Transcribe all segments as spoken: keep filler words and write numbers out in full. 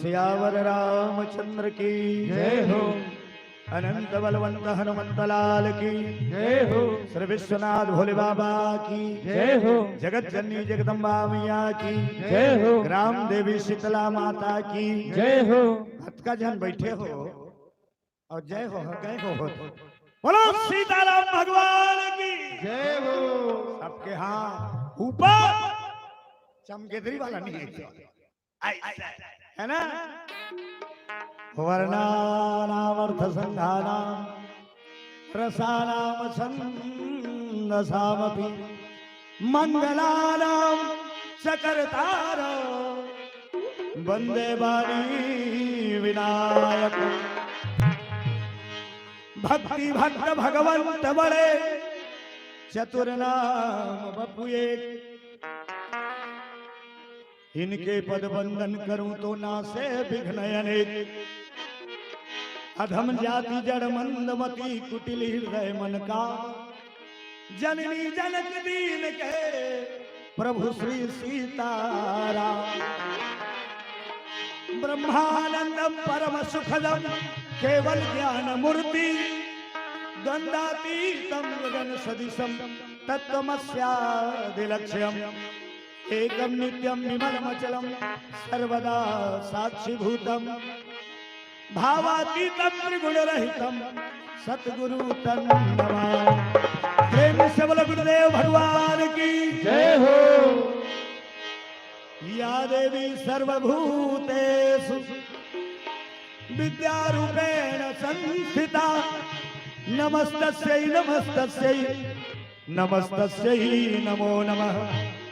सियावर रामचंद्र की जय हो। अनंत बलवंत हनुमंत लाल की जय हो। श्री विश्वनाथ भोले बाबा की जय हो। जगत जननी जगदम्बा मैया की जय हो। ग्राम देवी शीतला माता की जय हो। अतका झन बैठे हो अउ जय हो, हो, जय हो, हो। बोलो सीताराम भगवान की जय हो। सबके हाथ ऊपर, चमगेदरी वाला नहीं है, ऐसे, है ना? वर्णानामर्थसंघानां रसानां छंदसामपि मंगलानां च कर्तारौ वंदे वाणी विनायक। भक्ति भक्त भगवंत बड़े, चतुर नाम बपु एक। इनके पद वंदन करूं तो नासे विघ्न अनेक। अधम जाति जड़ मंद मति कुटिल हृदय मन का। जननी जनक दीन के प्रभु श्री सीताराम। ब्रह्मानंदम परम सुखदम केवल ज्ञान मूर्ति। द्वंद्वातीतम गगन सदृशम तत्वमस्यादिलक्ष्यम। एकम नित्यम विमलमचलम सर्वदा साक्षिभूतम। भावातीतम त्रिगुण रहितम सतगुरु तन नमामि। प्रेम से बोलो गुरुदेव भगवान की जय हो। या देवी सर्वभूतेषु विद्यारूपेण संस्थिता। नमस्तस्यै नमस्तस्यै नमस्तस्यै नमो नमः।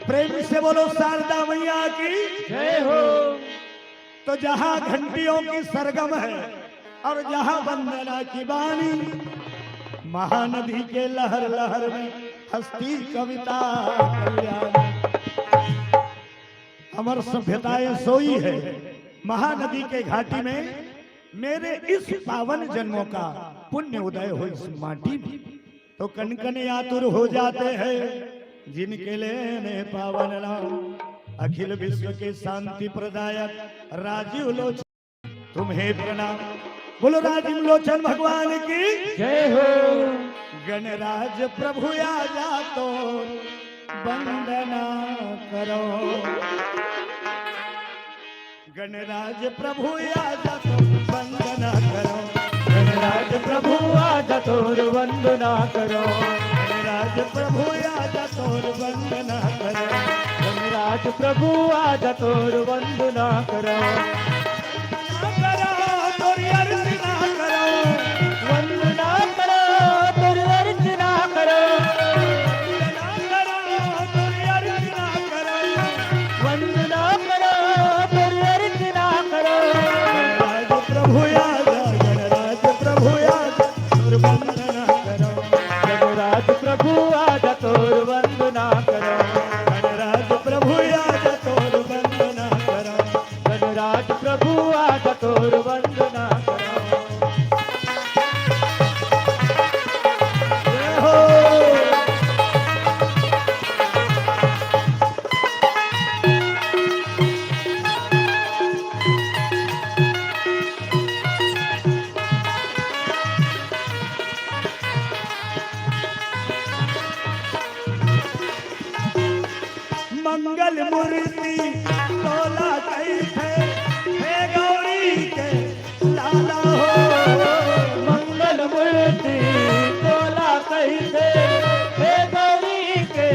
प्रेम से बोलो शारदा मैया की जय हो। तो जहाँ घंटियों की सरगम है और जहाँ वंदना की वाणी, महानदी के लहर लहर में हंसती कविता कल्याणी। अमर सभ्यताएं सोई है महानदी के घाटी में, मेरे इस पावन जन्मों का पुण्य उदय हो इस माटी में। तो कण कण आतुर हो जाते हैं जिनके लेने पावन नाम। अखिल विश्व के शांति प्रदायक राजीव लोचन तुम्हें प्रणाम। बोलो राजीव लोचन भगवान की जय हो। गणराज प्रभु आजा तो वंदना करो। गणराज प्रभु आजा तो वंदना करो। गणराज प्रभु आजा तोर वंदना करो। गणराज प्रभु आजा तोर वंदना करो। गणराज प्रभु आजा तोर वंदना करो। वंदना करो, तोर अर्चना करो। वंदना करो, तोर अर्चना करो। वंदना करो, तोर अर्चना करो। वंदना करो, तोर अर्चना करो। गणराज प्रभु आजा, गणराज प्रभु आजा, तोर वंदना करो। गणराज प्रभु आजा, तोर वंदना करो। गणराज प्रभु आजा, तोर वंदना करो। गणराज प्रभु आजा, तोर वंदना करो। जय हो। मंगल मूर्ति तोला कहिथे, हे गौरी के लाला हो। मंगल मूर्ति तोला कहिथे, हे गौरी के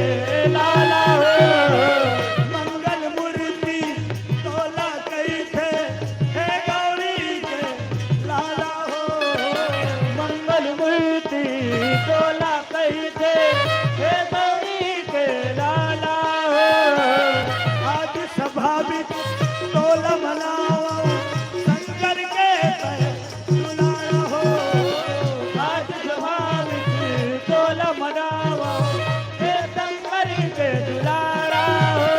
लाला हो। मंगल मूर्ति तोला कहिथे, हे गौरी के लाला हो। मंगल मूर्ति तोला कहिथे, हे गौरी के लाला हो। आज सभा में तोला मनावा, शंकर के तय दुलारा हो। आज सभा में तोला मनावा, हे शंकर के दुलारा हो।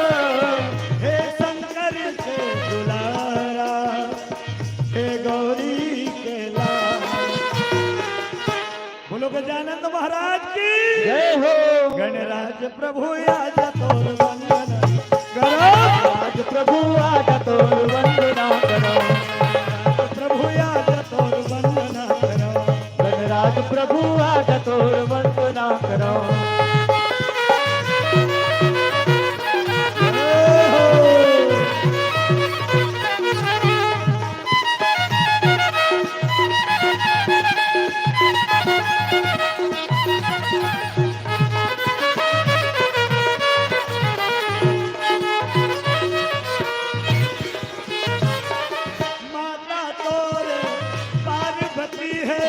हे शंकर के दुलारा, हे गौरी के लाल। बोलो गजानंद महाराज की जय हो। गणराज प्रभु आजा तोर वंदना करो। गणराज प्रभु आजा तोर वंदना करो। आजा तोर वंदना करौं। गणराज प्रभु आजा तोर वंदना करौं। माता तोरे पार्वती हे,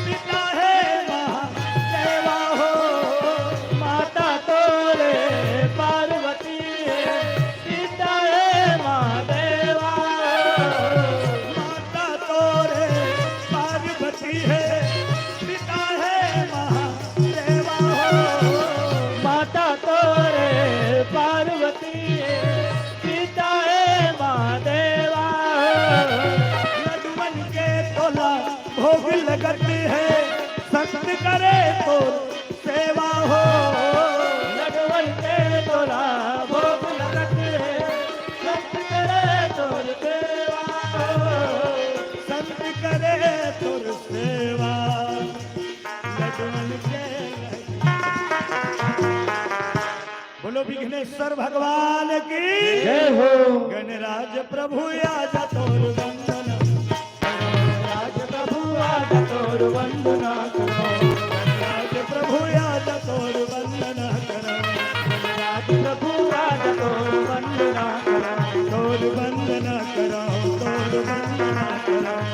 पिता हे महादेवा हो। माता तोरे पार्वती हे, पिता हे महादेवा हो। माता तोरे पार्वती हे, पिता हे महादेवा हो। माता तोरे पार्वती हे, पिता हे महादेवा हो। लडुअन के तोला भोग लगत हे, संत करे तोर सेवा हो। लडुअन के तोला भोग लगत हे, संत करे तोर सेवा हो। संत करे तोर सेवा, लडुअन के। बोलो विघ्नेश्वर भगवान की जय हो। गणराज प्रभु आजा तोर वंदना, गणराज प्रभु आजा तोर वंदना करौं। गणराज प्रभु आजा तोर वंदना करौं। गणराज प्रभु आजा तोर वंदना करौं। तोर वंदना करौं, तोर वंदना करौं,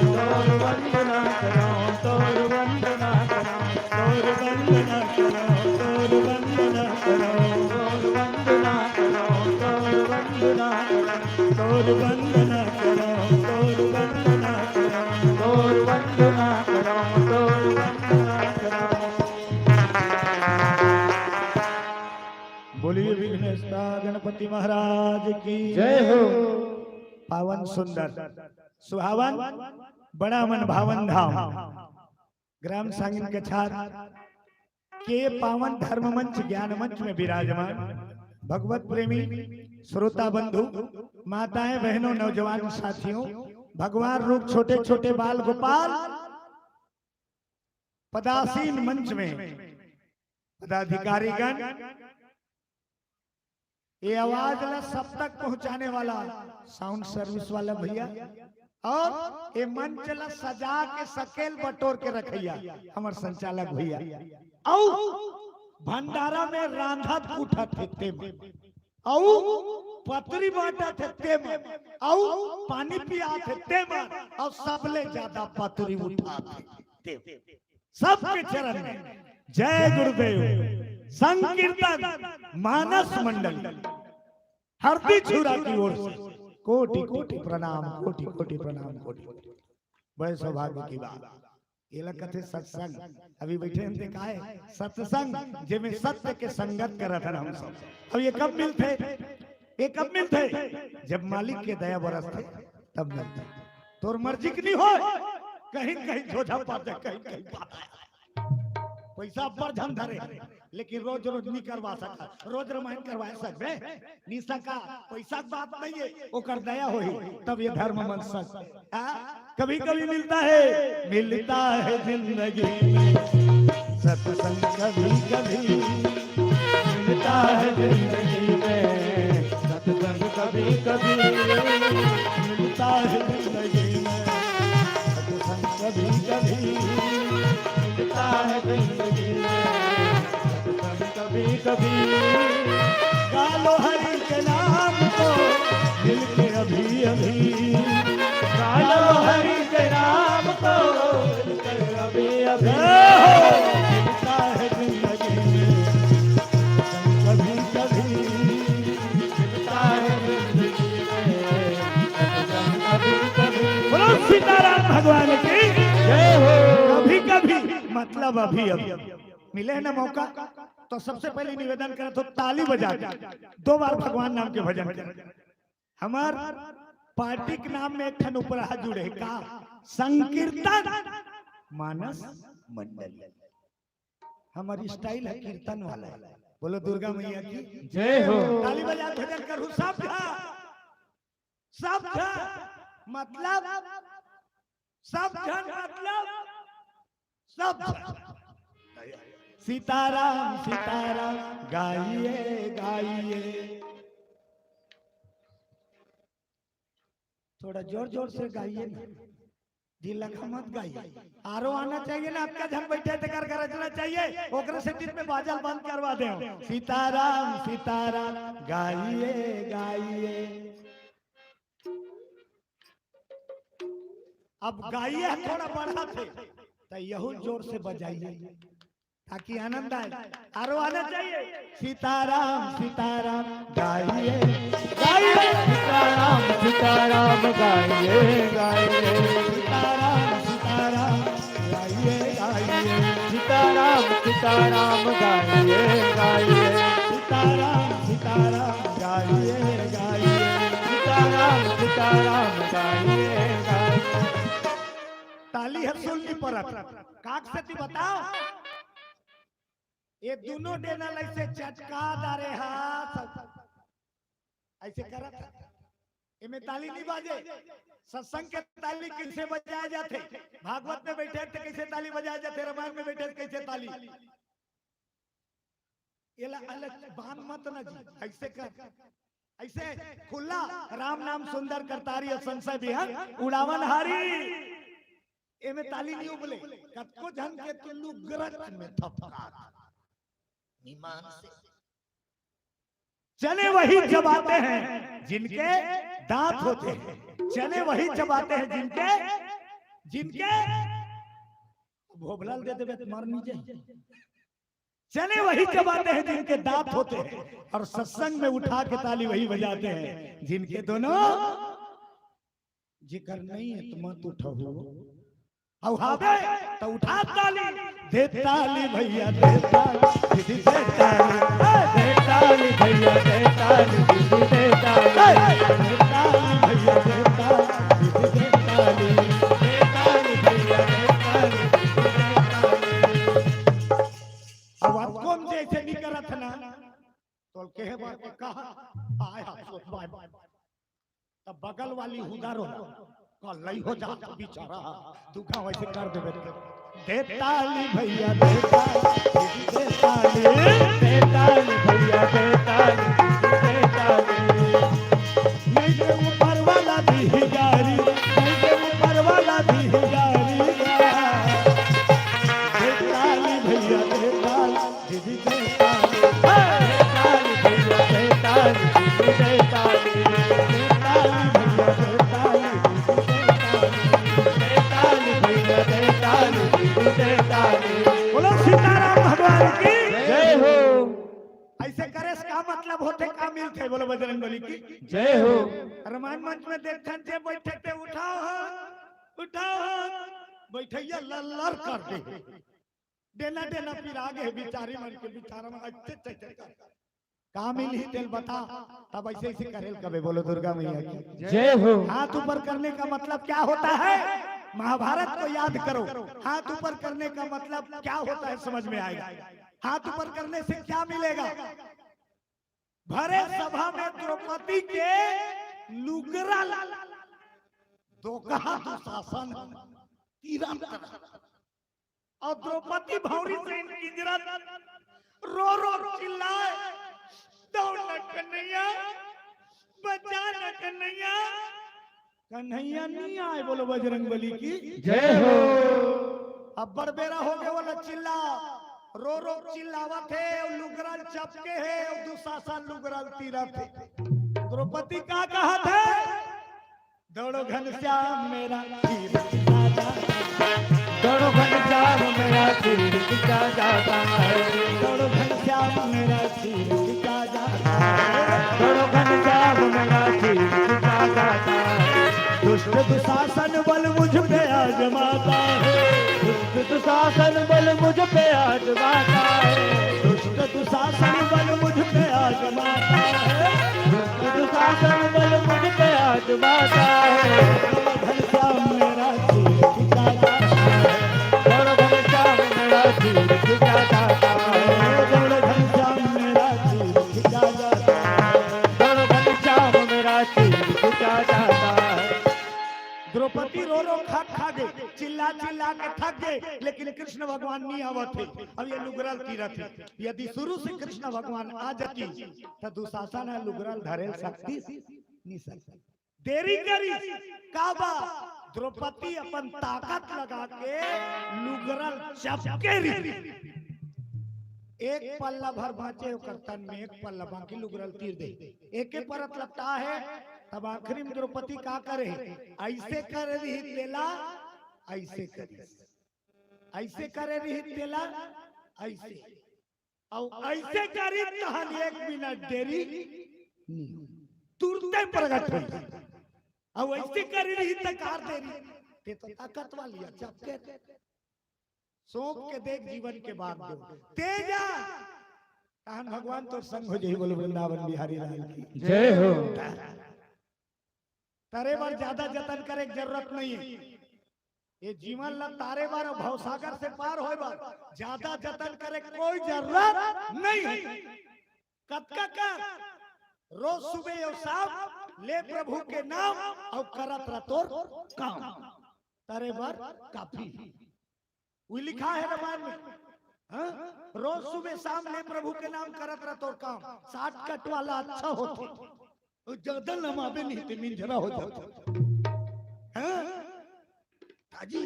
तोर वंदना करौं, तोर वंदना करौं। तोर वंदना करौं, तोर वंदना करौं, तोर वंदना करौं, तोर वंदना करौं, तोर वंदना करौं, तोर वंदना करौं, तोर वंदना करौं, तोर वंदना करौं। बोलिए विघ्नेश्वर गणपति महाराज की जय हो। पावन सुंदर सुहावन बड़ा मन भावन धाम ग्राम सांगिन कछार के पावन धर्म मंच, ज्ञान मंच में विराजमान भगवत प्रेमी श्रोता बंधु, माताएं, बहनों, नौजवान साथियों, भगवान रूप, छोटे छोटे बाल गोपाल, पदासीन मंच में पदाधिकारीगण, ये आवाज ला सब तक पहुंचाने वाला साउंड सर्विस वाला भैया, और ये मंच ला सजा के सकेल बटोर के रखैया हमर संचालक भैया, अउ भंडारा में रांधत कूटत हे तेमन, अउ पतरी बांटत हे तेमन, अउ पानी पियात हे तेमन, अउ सबले ज्यादा पतरी उठात हे तेमन। सबके चरण में जय गुरुदेव। संकीर्तन मानस मंडल हरदी छुरा की ओर से कोटि कोटि प्रणाम, कोटि कोटि प्रणाम, कोटि कोटि। बड़े सौभाग्य की बात। ये ला कथे सत्संग। अभी बैठे हम ते काहे सत्संग, जेमे सत्य के संगत करत हन हम सब। अब ये कब मिलथे? ये कब मिलथे? जब मालिक के दया बरसथे तब मिलथे। तोर मर्जी के नहीं होय, कहीं कहीं झोझा पात हे, कहीं कहीं पात हे। पैसा अब्बड़ झन धरे, लेकिन रोज रोज नहीं करवा सका। रोज रामायण करवाए सकबे? नहीं सका। पैसा के बात नहीं है, ओकर दया होही, तब ये धर्म मन सक। हाँ? कभी कभी मिलता है, मिलता है जिंदगी में सत्संग, कभी कभी मिलता है जिंदगी में सत्संग, कभी कभी मिलता है जिंदगी में सत्संग, कभी कभी मिलता है जिंदगी में सत्संग, कभी कभी। गा लो हरि के नाम को मिलके अभी अभी। गा लो हरि के नाम को मिलके अभी अभी। जय हो। मिलता है जिंदगी में कभी कभी। मिलता है जिंदगी में कभी कभी। बोलो सीताराम भगवान की जय हो। कभी कभी मतलब अभी अभी। मिले है ना मौका, तो सबसे पहले निवेदन करत हों, ताली बजा के दो बार भगवान नाम के भजन करें। हमर पार्टी के नाम में एक ठन उपराहा जुड़े हे का? संकीर्तन मानस मंडल। हमर स्टाइल है कीर्तन वाला। बोलो दुर्गा मैया की जय हो। ताली बजा के भजन करूं सब झन, सब झन। मतलब सब झन मतलब सब झन। सीताराम सीताराम गाइए गाइए। थोड़ा जोर जोर से गाइए ना, दिल लगा मत गाइए। आरो आना चाहिए ना, आपका झन बैठे तेकर गरजना चाहिए, ओकरे से दिन में बाजल बंद करवा दे। सीताराम सीताराम गाइए गाइए। अब गाइए थोड़ा बढ़ा थे, तो यहू जोर से बजाइए ताकि आनंद आए। आरो आना चाहिए। सीताराम सीताराम गाइए गाइए। सीताराम सीताराम गाइए गाइए। सीताराम सीताराम गाइए गाइए। सीताराम सीताराम गाइए गाइए। सीताराम सीताराम गाइए गाइए। सीताराम सीताराम गाइए गाइए। ताली हर सुन नहीं परत। काक सती बताओ, ये दोनों डेना ल ऐसे चटका डारे हा, सब ऐसे करत हा। एमे ताली नहीं बाजे। सत्संग के ताली कैसे बजाया जाथे? भागवत में बैठे थे कैसे ताली बजाया जाथे? रामायण में बैठे थे कैसे ताली? एला अलग बांध मत ना जी, ऐसे कर, ऐसे खुला। राम नाम सुंदर करतारी, असंशय विहग उड़ावन हारी। एमे ताली नहीं उबले, कतको झन के तो लुगरच में थपका निमान से। चने वही चबाते हैं जिनके दांत होते हैं, चने वही चबाते हैं जिनके, जिनके भोभला ल दे देबे त मर नहीं जाए। चने वही चबाते हैं जिनके दांत होते हैं, और सत्संग में उठा के ताली वही बजाते हैं जिनके दोनों, जेकर नहीं है तो मत उठाओ। अउ हावे तो उठा ताली, दे ताली भैया, दे ताली, दीदी दे ताली, ए, दे ताली भैया, दे ताली, दीदी दे ताली, ए, दे ताली भैया, दे ताली, दीदी दे ताली, दे ताली भैया, दे ताली, दीदी दे ताली। अब आप कौन जैसे नहीं करत ना, तो कहे बार के कहा, आय हा, सोच बाय बाय। तब बगल वाली हुदा रो, कल नहीं हो जा, बेचारा, तू गाँव ऐसे कर देबे। दे ताली भैया, दे ताली, दे ताली, दे ताली भैया, दे ताली, दे ताली। नहीं तो ऊपर वाला दी गारी, नहीं तो ऊपर वाला दी गारी। दे ताली भैया, दे ताली। दीदी दे ताली, हे! ताली भैया दे ताली, दीदी दे ताली, दे ताली भैया दे ताली, दीदी दे ताली, दे ताली भैया दे ताली, दीदी दे ताली। बोलो सीताराम भगवान की जय हो। ऐसे करे से का मतलब होथे, का मिलथे? बोलो बजरंग बली की जय हो। रामायण मंच में देखथन जे बैठे ते उठाओ हाथ, उठाओ हाथ, बैठैया लल्लर कर दे। डेना डेना पिरा गे हे बिचारी मन के, बिचारा मन अच्छे अच्छे कर। का मिलही तेल बता, तब ऐसे ऐसे करेल कबे। बोलो दुर्गा मैया की जय हो। हाथ ऊपर करने का मतलब क्या होता है? महाभारत को याद करो। हाथ ऊपर करने का मतलब क्या होता है, समझ में आएगा। हाथ ऊपर करने से क्या मिलेगा? भरे सभा में द्रौपदी के लुगरा दोकहा दुशासन तीरथ। अउ द्रौपदी भौंरी से किंजरत रो रो चिल्लाए, "दौड़ न कन्हैया, बचा न कन्हैया।" कन्हैया नहीं आए, बोलो बजरंग बली की जय हो। अब्बड़ बेरा हो गे, बोला चिल्ला, रो रो चिल्लावत हे, लुगरा ल चपके हे, दुशासन लुगरा ल तीरत हे। द्रौपदी का कहत हे? दौड़ो घनश्याम मेरा तीर खिंचा जाता है। दौड़ो घनश्याम मेरा तीर खिंचा जाता है। दौड़ो घनश्याम मेरा तीर खिंचा जाता है। दौड़ो घनश्याम मेरा तीर खिंचा जाता है। दुष्ट दुशासन बल मुझ पे आजमाता है। दुष्ट दुशासन बल मुझ पे आजमाता है। दुष्ट दुशासन बल मुझ पे आजमाता है। दुष्ट दुशासन बल मुझ पे आजमाता है। घनश्याम मेरा तीर खिंचा जाता है। घनश्याम मेरा तीर खिंचा जाता है। घनश्याम मेरा तीर खिंचा जाता है। घनश्याम मेरा तीर खिंचा जाता है। द्रौपदी रो रो खट खट गए, चिल्ला चिल्ला के थक गए, लेकिन कृष्ण भगवान नहीं आवत हे। अब ये लुगरल तीरत हे। यदि शुरू से कृष्ण भगवान आ जाती, तो दुशासन ह लुगरल धरे सकती नहीं सकती। देरी करी, का बा? द्रौपदी अपन ताकत लगा के लुगरल चपके रही। एक पल्ला भर बांचे ओकर तन में, एक पल्ला बाकी लुगरल तीर दे। एके परत लपटा हे, तब आखिरी में द्रौपदी का करे? ऐसे करे रही तेला, ऐसे करी, ऐसे करे रही तेला, ऐसे। अउ ऐसे करी तहन एक मिनट देरी नहीं हो, तुरते प्रगट हो। अउ ऐसे करी रही त कार देरी, ते तो ताकत वाली है, चपके। सौंप के देख जीवन के बागडोर, तेजा। तहन भगवान तोर संग हो जाही। बोलो वृंदावन बिहारी लाल की जय हो। तरे बर ज्यादा जतन करे के जरूरत नहीं है। ये जीवन ला तारे बर अउ भवसागर से पार होए बर ज्यादा जतन करे के कोई जरूरत नहीं है। कतका कर, रोज सुबह अउ शाम ले प्रभु के नाम अउ करत रह तोर काम। तारे बर काफी है। वो लिखा है रामायण में, हाँ? रोज सुबह शाम ले प्रभु के नाम करत रह तोर काम। शॉर्टकट वाला अच्छा होथे। वो ज्यादा लमाबे नहीं ते मिंझरा हो जाथे। हाँ? ताजी।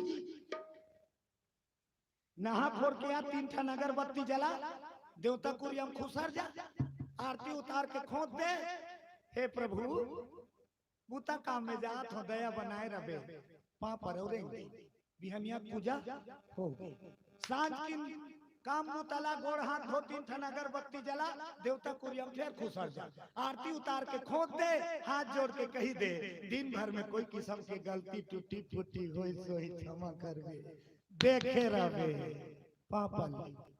नहा खोर के आ, तीन ठन अगरबत्ती जला, देवता कुरिया म खुसर जा, आरती उतार के खोंद दे। हे प्रभु, बूता काम में जात हो, दया बनाए रहे, पाँव परो रेंगे। बिहनिया पूजा हो गे। सांझ किन काम मुतला, गोड़ हाथ धो, तीन ठन अगरबत्ती जला, देवता कुरिया म फेर खुसर जा, आरती उतार के खोंद दे, हाथ जोड़ के कही दे, दिन भर में कोई किसम के गलती टूटी फूटी होई सोई क्षमा करबे, देखे रहबे। पापन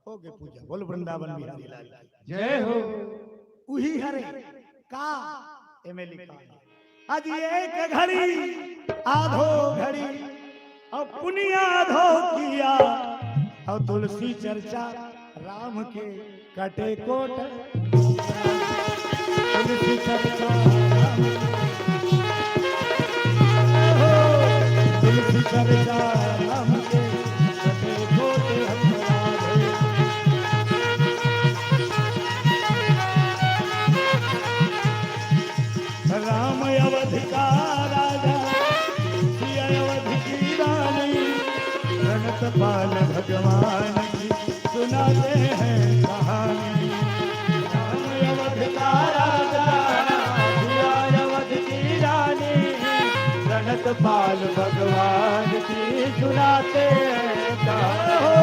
हो गे पूजा। बोल वृंदावन बिहारी लाल की जय हो। उही हरे का एमे लिखा है, आज एक घड़ी आधो घड़ी, अउ पुनिया आधो किया, अउ तुलसी चर्चा राम के कटे कोट। तुलसी चर्चा राम के, तुलसी चर्चा राम के, कटे कोट अपराधे। राम अवध का राजा, सिया अवध की रानी, प्रणत पाल भगवान की सुनाते हैं कहानी। राम अवध का राजा, सिया अवध की रानी, प्रणत पाल भगवान की सुनाते हैं कहानी।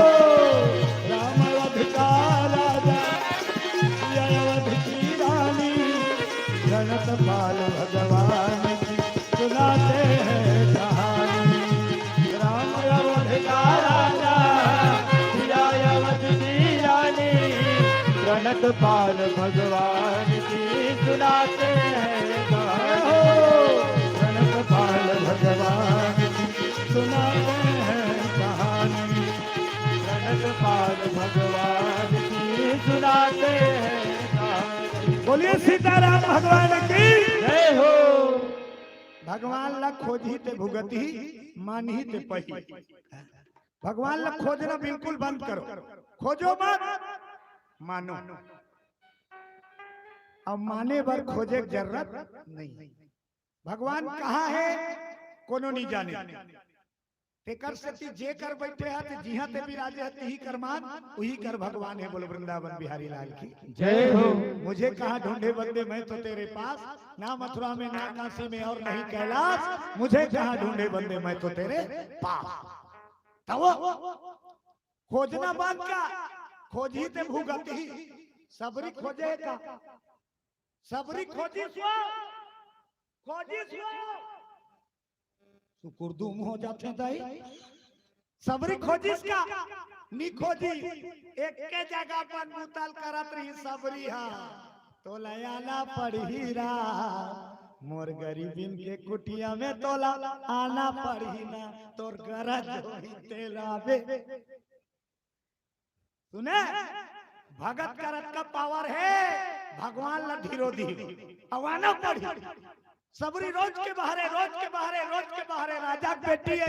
राम अवध का राजा, सिया अवध की रानी, प्रणत पाल भगवान की सुनाते हैं कहानी। राम अवध का राजा, सिया अवध की रानी, प्रणत पाल भगवान की सुनाते हैं कहानी। प्रणत पाल भगवान की सुनाते हैं कहानी। प्रणत पाल भगवान की सुनाते हैं कहानी। बोलिए सीताराम भगवान की जय हो। भगवान ला खोजही ते भुगतही, मानही ते पही। भगवान ला खोजना बिल्कुल बंद करो, खोजो मत, मानो। अब माने बर खोजे के जरूरत नहीं। भगवान कहाँ है, कोनो नहीं जाने। तेकर सेती जे कर बैठे हा, ते जिहाँ ते विराजे हा, तिही कर मान, उही कर भगवान है। बोलो वृंदावन बिहारी लाल की जय हो। मुझे कहाँ ढूंढे बंदे, मैं तो तेरे पास, ना मथुरा में, ना काशी में और नहीं कैलाश। मुझे कहाँ ढूंढे बंदे, मैं तो तेरे पास। तब वो खोजना बंद का, खोजही ते भुगतही। सबरी खोजे का, सबरी खोजिस वो, खोजिस वो। सुकुरदुम हो जाथे दाई। सबरी खोजिस का, नी खोजी। एके जगह अपन मुतल करत रही सबरी हा। तोला आना पड़ही रा, मोर गरीबिन के कुटिया में तोला आना पड़ही ना, तोर गरज होही तेला बे। सुने, भगत करत का पावर है, भगवान ला धीरो दी, अउ आना पड़ही। सबरी रोज के बहरे, रोज के बहरे, रोज के बहरे, राजा के बेटी है।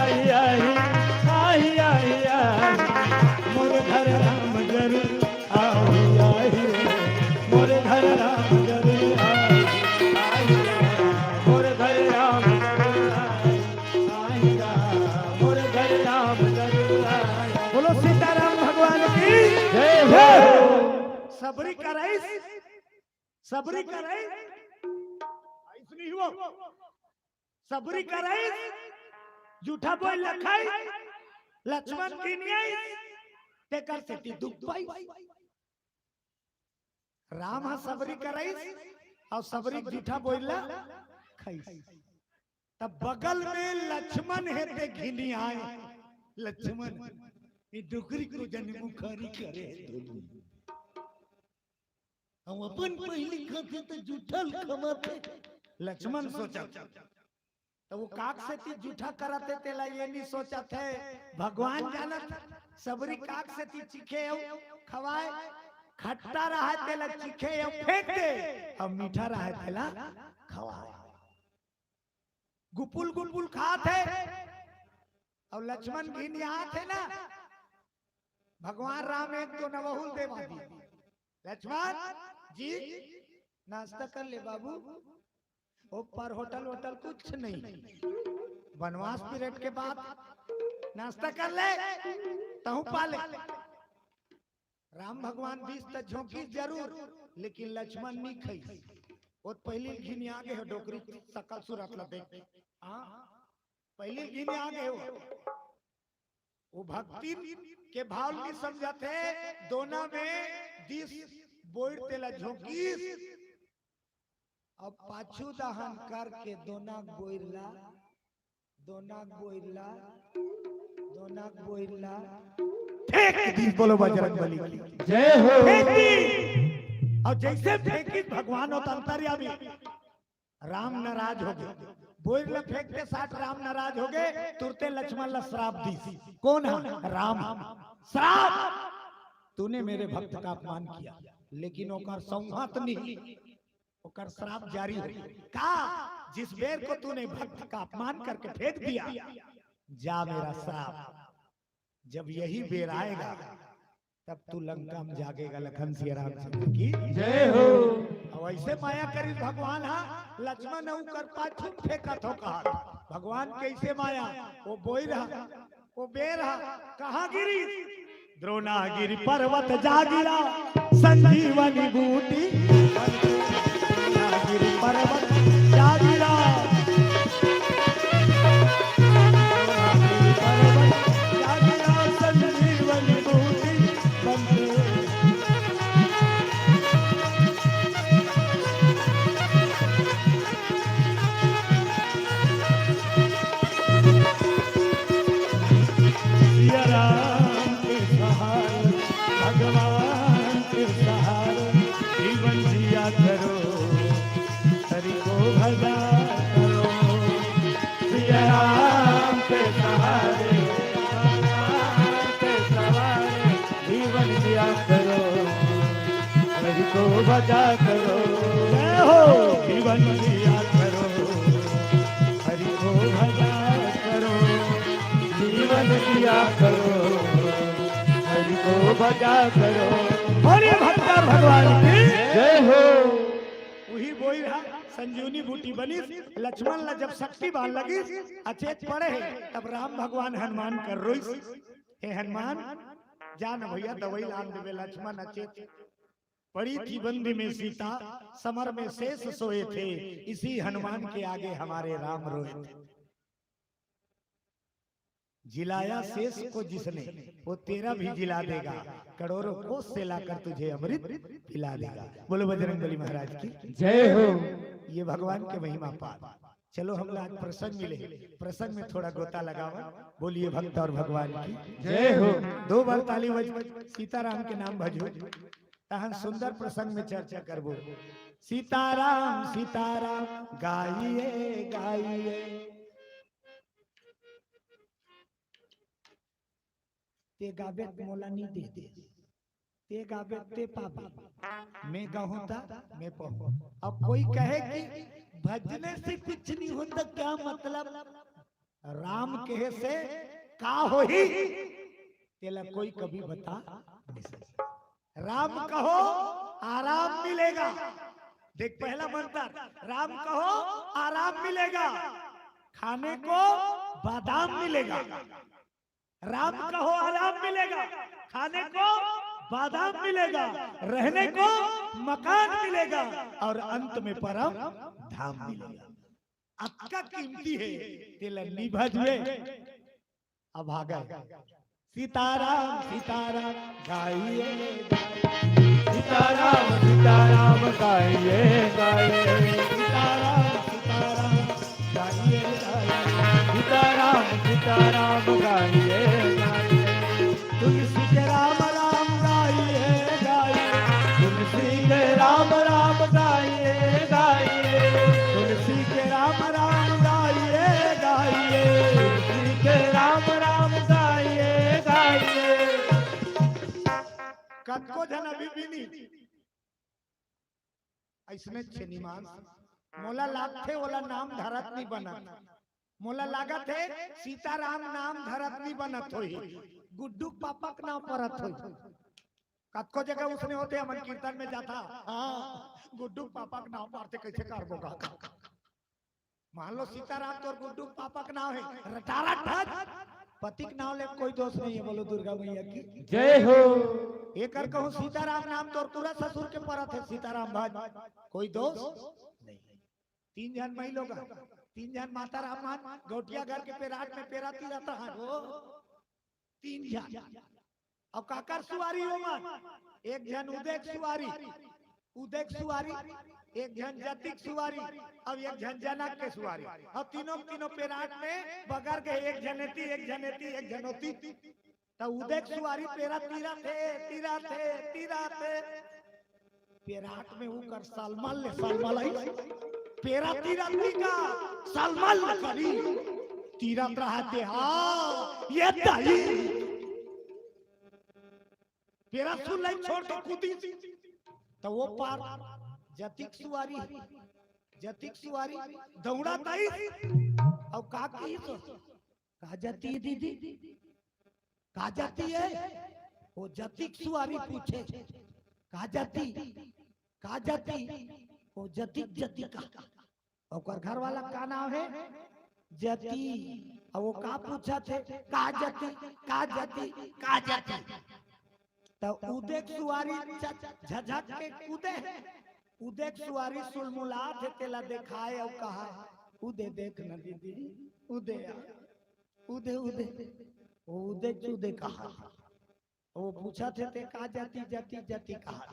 आही, आही, आही, आही, आही, मोर घर राम जरूर आही, आही रे, मोर घर राम जरूर आही, आही रे, मोर घर राम जरूर आही, आही रे, मोर घर राम जरूर आही। बोलो सीताराम भगवान की जय हो। सबरी करइस, सबरी करइस, अइसने हुआ। सबरी करइस, जूठा बोइर ल खाइस, लक्ष्मण घिनियाइस, तेकर सेती दुख पाइस। राम ह सबरी करइस अउ सबरी जूठा बोइर ल खाइस। तब बगल में लक्ष्मण हे ते घिनियाय। लक्ष्मण, ये डोकरी को जनी मुखारी करे हे दोनों। हम अपन पहिली खाथे त जूठा ल खवाथे। लक्ष्मण सोचत, त वो काक सेती जूठा करत हे, तेला ये नी सोचत हे, भगवान जानत। सबरी काक सेती चीखे अउ खवाय, खट्टा रहय तेला चीखे अउ फेंक दे, अउ मीठा रहय तेला खवाय। गुपुल गुपुल खात हे, अउ लक्ष्मण घिनियात हे ना। भगवान राम एक दो नवहुल देवा दी। लक्ष्मण जी, नाश्ता कर ले बाबू। ओ पर होटल वोटल कुछ नहीं। वनवास पीरियड के बाद नाश्ता कर ले, तहूं पा ले। राम भगवान दिस त झोंकिस जरूर, लेकिन लक्ष्मण नी खइस। ओ त पहिली घिनिया गे हो डोकरी सकल सूरत ल देख। हाँ, पहिली घिनिया गे हो। वो भक्ति के भाव नी समझत हे, दोना में दिस बोइर तेला झोंकिस, अब पाछू दहन करके दोना बोइर ला, दोना बोइर ला, दोना बोइर ला फेंक दिस। बोलो बजरंग बली की जय हो। फेंक दिस। अउ जइसे फेंकिस भगवान होत अंतर्यामी, राम नाराज हो गे। बोइर ल फेंकते साठ राम नाराज हो गे, तुरते लक्ष्मण ल श्राप दिस। कोन ह? राम। श्राप, तूने मेरे भक्त का अपमान किया। लेकिन ओकर संहत नहीं, ओकर श्राप जारी हो गे। का? जिस बेर को तूने भक्त का अपमान करके फेंक दिया, जा मेरा श्राप, जब यही बेर आएगा, तब तू लंका में जागेगा। लखन सिया रामचंद्र की जय हो। अउ अइसे माया करिस भगवान ह, लक्ष्मण अउ कर पाछू फेंकत हो कहत। भगवान कइसे माया, वो बोइर ह, वो बेर ह, कहाँ गिरिस? द्रोणागिरि पर्वत जा गिरा, संजीवनी बूटी। द्रोणागिरि पर्वत जा गिरा। द्रोणागिरि पर्वत जा गिरा, संजीवनी बूटी। सिया राम के सहारे, भगवान के सहारे, जीवन जिया करो, हरि को भजा करो। सिया राम के सहारे, भगवान के सहारे, जीवन जिया करो, हरि को भजा करो। जय हो। किया करो, हरि को भजा करो, जीवन दिया करो, हरि को भजा करो। बोलिए भक्ता भगवान की जय हो। उही बोइर हा संजीवनी बूटी बनिस। लक्ष्मण ला जब शक्ति बाण लगिस, अचेत पड़े हे, तब राम भगवान हनुमान कर रोइस, हे हनुमान, जा न भैया, दवाई लान देबे। लक्ष्मण अचेत पड़ी थी बंदी में सीता, समर में शेष सोए थे, इसी हनुमान के आगे हमारे राम रोए थे। जिलाया शेष को जिसने, वो तेरा भी जिला देगा, करोड़ों कोस से लाकर तुझे अमृत पिला देगा। बोलो बजरंग बली महाराज की जय हो। ये भगवान के महिमा पार। चलो, हमला आज प्रसंग मिले, प्रसंग में थोड़ा गोता लगावन। बोलिए भक्त और भगवान की जय हो। दो बार ताली बज, सीताराम के नाम भजो, तहन सुंदर प्रसंग में चर्चा करबो। सीताराम सीताराम गाइए गाइए। ते गाबे त मोला नी दे दे, ते गाबे त ते पाबे, मैं गाहूं त मैं पाहूं। अब कोई कहे कि भजने से कुछ नहीं होता, क्या मतलब? राम कहे से का होही, तेला कोई कभी बता नहीं सकता। राम कहो, आराम मिलेगा। देख, पहला मंत्र, राम कहो, आराम मिलेगा, खाने को बादाम मिलेगा। राम कहो, आराम मिलेगा, खाने को बादाम मिलेगा, रहने को मकान मिलेगा और अंत में परम धाम मिलेगा। अतका कीमती हे, तेला नी भजबे। अब आ गए सीताराम सीताराम गाइए, सीताराम सीताराम गाइए गाइए, सीताराम सीताराम गाइए गाइए, सीताराम सीताराम गाइए गाइए। तुलसी के राम राम गाइए गाइए, तुलसी के राम राम गाइए गाइए, तुलसी के राम राम गाइए गाइए, तुलसी के राम राम गाइए गाइए। कतको झन अभी भी नहीं, अइसने छेनी मांस। मोला लागथे ओला नाम धरत नी बनत। मोला लागत हे सीताराम नाम धरत नी बनत होही, गुड्डू पापा के नाम परत होही। कतको जगह उसने होथे, हमन कीर्तन में जाथा, हाँ, गुड्डू पापा के नाम परथे, कइसे करबो गा? मान लो सीताराम तोर गुड्डू पापा के नाम हे, रटारा ठट, पति के नाम ले कोई दोष नहीं है, बोलो दुर्गा मैया की जय हो। एकर कहूँ सीताराम नाम तोर पूरा ससुर के परत हे, सीताराम भज, कोई दोष नहीं। तीन झन मई लोग, तीन झन माता राम मान गौटिया घर के पेराट में पेरा तीरत रहन हो, तीन झन। अब काकर सुवारी हो मन? एक झन उदेक सुवारी, उदेक सुवारी, एक झन जतिक सुवारी, अब एक झन जनक के सुवारी। अब तीनों तीनों पेराट में बगर के, एक झन एती, एक झन एती, एक झन ओती। त उदेक सुवारी पेरा तीरा थे, तीरा थे, तीरा थे। पेराट में उकर सलमल ले सलमल आई, पेरा तीरा तीका सलमल ले करी तीरत रहा थे। हाँ, ये दही पेरा सुन लाई छोड़ के कूदी। त वो पार जतिक सुवारी, जतिक सुवारी दौड़ा ताई। अब का कही तो का जाति दीदी? का जाति है? वो जतिक सुवारी पूछे, का जाति? का जाति? वो जतिक जतिका। ओकर घर वाला का नाम है? जति। अब वो का पूछत हे? का जाति? का जाति? का जाति? त उदेक सुवारी झ-, झझक के कूदे हे। उदेक सुवारी सुलमुलात हे, तेला देखाए अउ कहा, उदे देख न दीदी, उदे आ, उदे, उदे। वो उदे चूदे कहा। वो पूछत हे, ते का जाति, जाति, जाति कहा।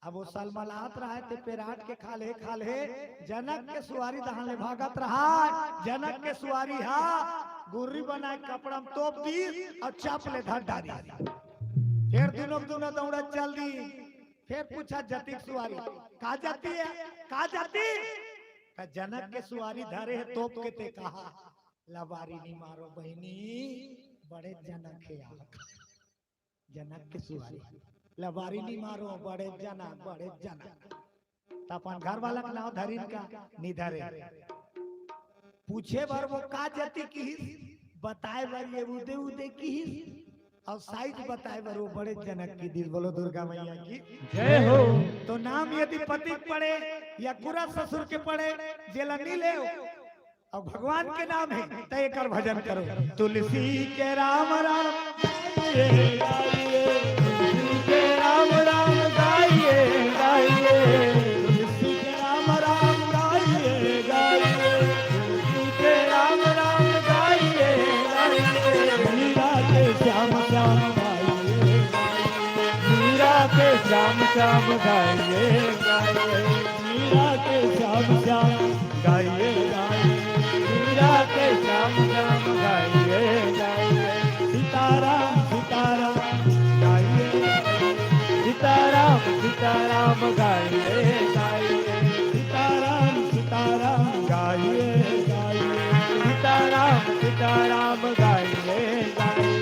अब वो सलमलात रहा हे, ते पेराट के खाल्हे, खाल्हे जनक के सुवारी दहाने भागत रहा। जनक के सुवारी हा गुर्री बनाए कपड़ा में तोप दी अउ चाप ले धर डारी। फेर दुनों के दुनों दौड़ा चल दी। फेर पूछा जतिक सुवारी, का जाति है, का जाति? त जनक के सुवारी धरे हे तोप के, ते कहा, लबारी नी मारो बहिनी, बड़े जनक हे आप। जनक के सुवारी, लबारी नी मारो, बड़े जनक, बड़े जनक। त अपन घर वाला के नाव धरिन का? निधरे। पूछे बर वो का जति किहिस, बताए बर ये उदे उदे किहिस, अउ साइज बताए बर वो बड़े जनक की दिस। बोलो दुर्गा मैया की जय हो। तो नाम यदि पति के पड़े या कुरा ससुर के पड़े, जेला नी ले, अउ भगवान के नाम हे, त एकर भजन करो। तुलसी के राम राम गाइए, गाइए, तुलसी के राम राम गाइए, गाइए, तुलसी के राम राम गाइए, गाइए, तुलसी के राम राम गाइए, गाइए, मीरा के श्याम श्याम गाइए, गाइए, मीरा के श्याम श्याम गाइए, गाइए, मीरा के श्याम श्याम गाइए, गाइए, मीरा के श्याम श्याम गाइए, गाइए, सीताराम सीताराम गाइए, सीताराम सीताराम गाइए, गाइए, सीताराम सीताराम गाइए, गाइए, सीताराम सीताराम गाइए, गाइए।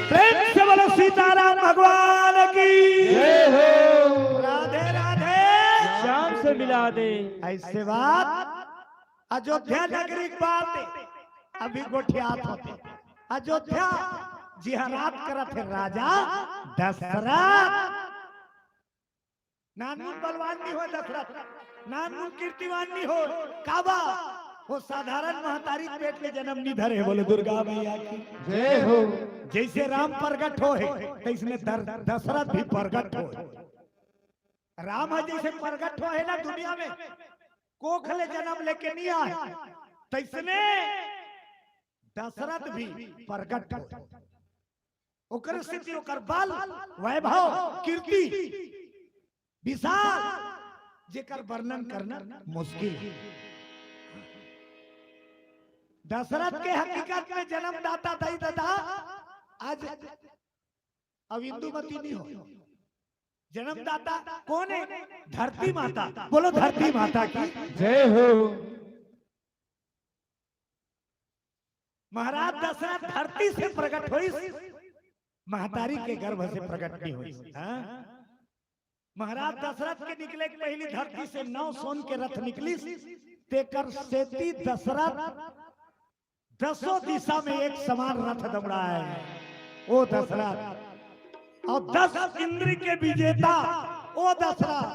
प्रेम से बोलो सीताराम भगवान की जय हो। राधे राधे। श्याम से मिला दे। ऐसे बात अयोध्या नगरी के बात हे, अभी गोठियात होते। अयोध्या जिहाँ राज करत हे राजा दशरथ। नानमुन बलवान नी होय दशरथ, नानमुन कीर्तिवान नी होय। काबर? वो साधारण महतारी के पेट ले जन्म नी धरे हे। बोलो दुर्गा मैया की जय हो। जैसे राम प्रगट होय हे, तैसने दर-, दशरथ भी प्रगट होय हे। राम ह जैसे प्रगट होय हे ना दुनिया में, कोख ले जन्म लेके नी आय, तैसने दशरथ भी प्रगट होय हे। ओकर स्थिति, ओकर बल, वैभव, कीर्ति विशाल, जेकर वर्णन करना मुश्किल हे। दशरथ के हकीकत में जन्मदाता दाई ददा आज अब इंदुमती नी होय। जन्मदाता कोन हे? धरती माता। बोलो धरती माता की जय हो। महाराज दशरथ धरती से प्रगट होइस, महतारी के गर्भ से प्रगट नी होइस। हाँ? महाराज दशरथ के निकले के पहिली धरती से नौ सोन के रथ निकलिस, तेकर सेती दशरथ दसों दिशा में एक समान रथ दौड़ाय। ओ दशरथ, अउ दस इंद्र के विजेता ओ दशरथ,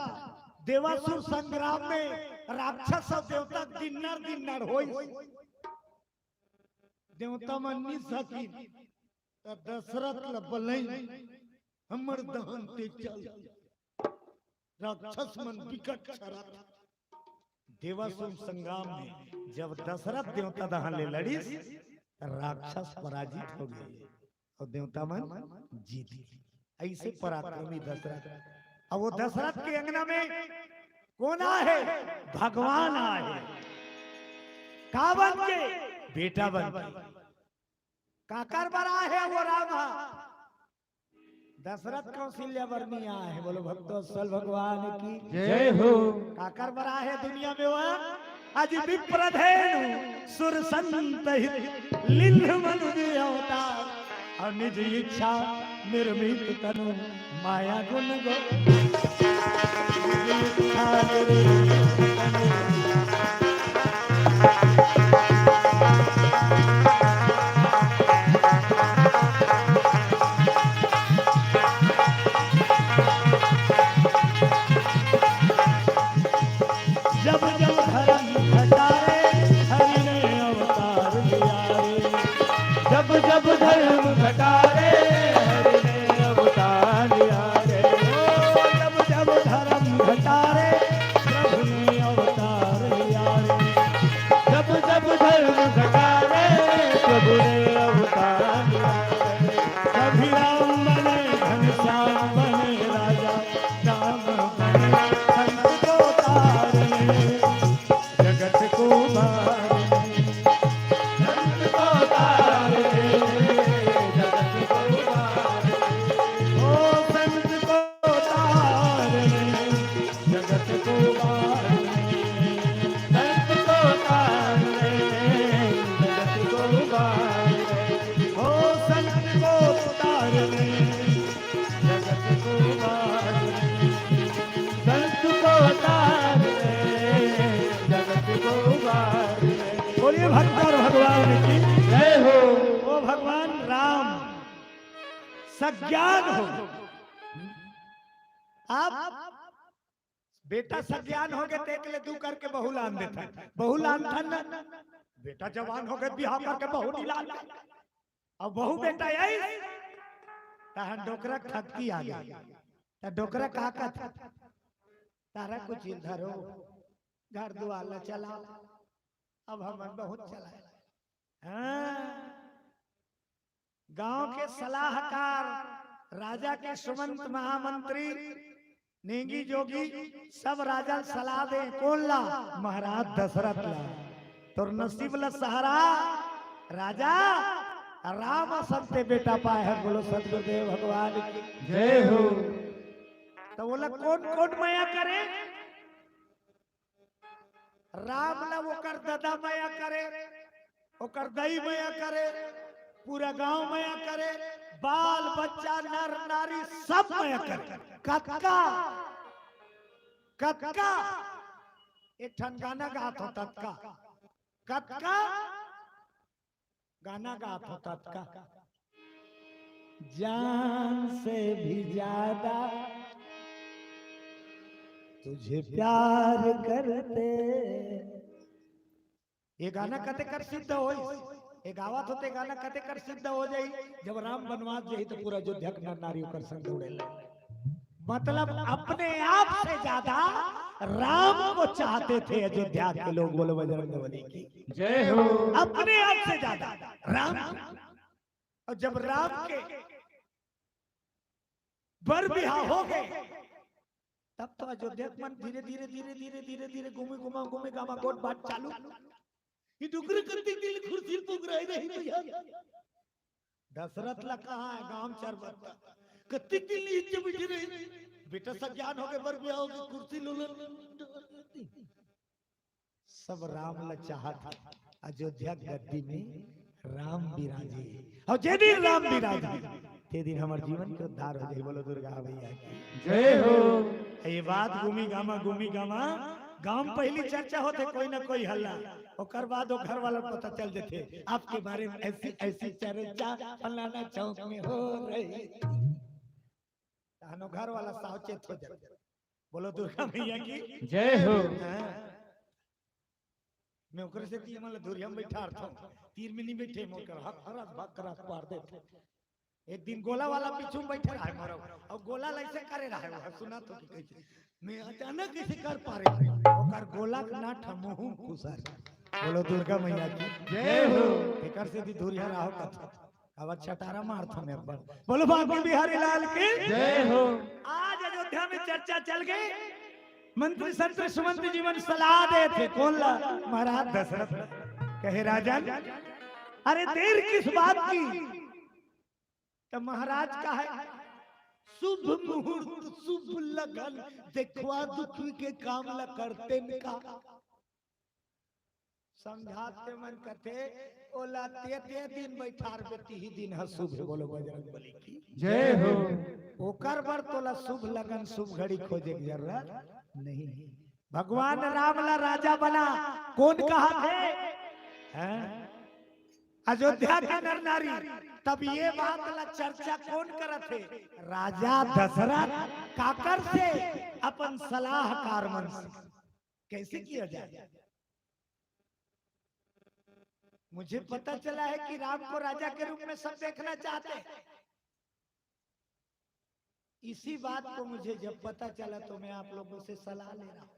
देवासुर संग्राम में राक्षस अउ देवता दिन्नर दिन्नर होइस। देवता मन नी सकिन, त दशरथ ल बलइन, हमर दहन ते चल। राक्षस मन बिकट छरत। देवासुर संग्राम में जब दशरथ देवता दहन ले लड़िस, त राक्षस पराजित हो गे अउ देवता मन जीत गे। ऐसे पराक्रमी दशरथ। अब वो दशरथ के अंगना में कोन आय हे? भगवान आय हे। का बन के? बेटा बन के। काकर बर आय हे वो राम ह? दशरथ कौशल्या बर नी आय हे। बोलो भक्तवत्सल भगवान की जय हो। काकर बर आय हे दुनिया में वो? अजि विप्र धेनु सुर संत हित लीन्ह मनुज अवतार। अउ निज इच्छा निर्मित तनु माया गुण गो। निज इच्छा निर्मित तनु। जब जब धर्म घटा रे, हरि ने अवतार लिया रे। जब जब धर्म घटा रे, हरि ने अवतार लिया रे। ओ, जब जब धर्म घटा रे, प्रभु ने अवतार लिया रे। जब जब धर्म घटा रे, प्रभु ने अवतार लिया रे। कभी राम बने, घनश्याम बने राजा, राम बने संत को तारे। सज्ञान हो। अब बेटा सज्ञान हो गए, तेक ले दू करके बहू लान देता। बहू लान था ना, बेटा जवान हो गए, बिहाव करके बहू नहीं लान। अब बहू बेटा यही, तहन डोकरा खक्की आ गई। त डोकरा का कहत? तारा कुछ इधर हो, घर दुआर ला चलाओ, अब हमन बहुत चलाए। हाँ, गांव के सलाहकार, राजा के सुमंत महामंत्री, नेंगी जोगी, सब राजा सलाह दे। कौन ला? महाराज दशरथ ला। तोर नसीब ला सहारा राजा राम असन ते बेटा पाए हस। बोलो सतगुरुदेव भगवान की जय हो। तो बोला कौन कौन मया करे? राम ला ओकर ददा मया करे, ओकर दई मया करे, पूरा गांव मया करे, बाल बच्चा नर नारी सब मया करे। कतका, कतका एक ठन गाना गात हो, ततका, कतका गाना गात हो, ततका। जान से भी ज्यादा तुझे प्यार करते। ये गाना कते कर सिद्ध होई, ये गावत होते गाना कते कर सिद्ध हो जाई। जब राम बनवास जाही तो पूरा अयोध्या के नर नारी ओकर संग दौड़े लगे। मतलब अपने आप से ज्यादा राम को चाहते थे अयोध्या के लोग। बोलो बजरंग बली की जय हो। अपने आप से ज्यादा राम। और जब राम के बर बिहाव हो गए, तब तो अयोध्या के मन धीरे धीरे धीरे धीरे धीरे धीरे घूमे घुमा घूमे गामा गोठ बात चालू। ये डुगरे कत्ती के लिए कुर्सी पुग रहे नहीं भैया। दशरथ ला कहा है गांव चरबत्ता, कत्ती के लिए इज्जत बिठे रहे। बेटा सज्ञान हो गए, बर बिहाव हो गए, कुर्सी लो लो। सब राम ला चाहत हे, अयोध्या गद्दी में राम विराजे। और जे दिन राम विराजे, ते दिन हमर जीवन के उद्धार हो जाए। बोलो दुर्गा मैया की जय हो। ये बात घूमी गामा, घूमी गामा, गांव में पहली चर्चा होते, कोई ना कोई हल्ला, ओकर बाद वो घर वाला पता चल जाते, आपके बारे में ऐसी ऐसी चर्चा फलाना चौक में हो रही। तहनो घर वाला सावचेत हो जाते। बोलो दुर्गा मैया की जय हो। हाँ। मैं ओकरे से तीन मन धुरिया में बैठा रहता हूँ, तीर में नहीं बैठे, मोर कर हक हरस भक करस पार देते। एक दिन गोला वाला पीछू में बैठे रहे मोर, और गोला ला ऐसे करे रहे, वो सुना तो कि कैसे मैं अचानक ऐसे कर पा रहे, ओकर गोला के ना ठमोहू खुसर। बोलो दुर्गा मैया की जय हो। एकर से भी धुरिया रहो कथा। अब अच्छा तारा मार था मैं पर। बोलो बांके बिहारी लाल की जय हो। आज अयोध्या में चर्चा चल गई। मंत्री संतरी सुमंत्री जी मन सलाह दे थे, कौन ला? महाराज दशरथ। कहे राजन, अरे देर किस बात की? तो महाराज का है शुभ मुहूर्त शुभ लगन, देखवा दुख के काम ला करते का। समझाते मन कथे, ओला ते ते दिन बैठार बे, तिही दिन ह शुभ हे। बोलो बजरंग बली की जय हो। ओकर बर तोला शुभ लगन शुभ घड़ी खोजे के जरूरत नहीं। भगवान राम ला राजा बना, कौन कहा थे? हैं? अयोध्या के नर नारी, तब ये बात ला चर्चा कौन करत हे? राजा दशरथ। काकर से? अपन सलाहकार मन से। कैसे किया जाए? मुझे पता चला है कि राम को राजा के रूप में सब देखना चाहते हैं। इसी बात को मुझे जब पता चला तो मैं आप लोगों से सलाह ले रहा हूँ,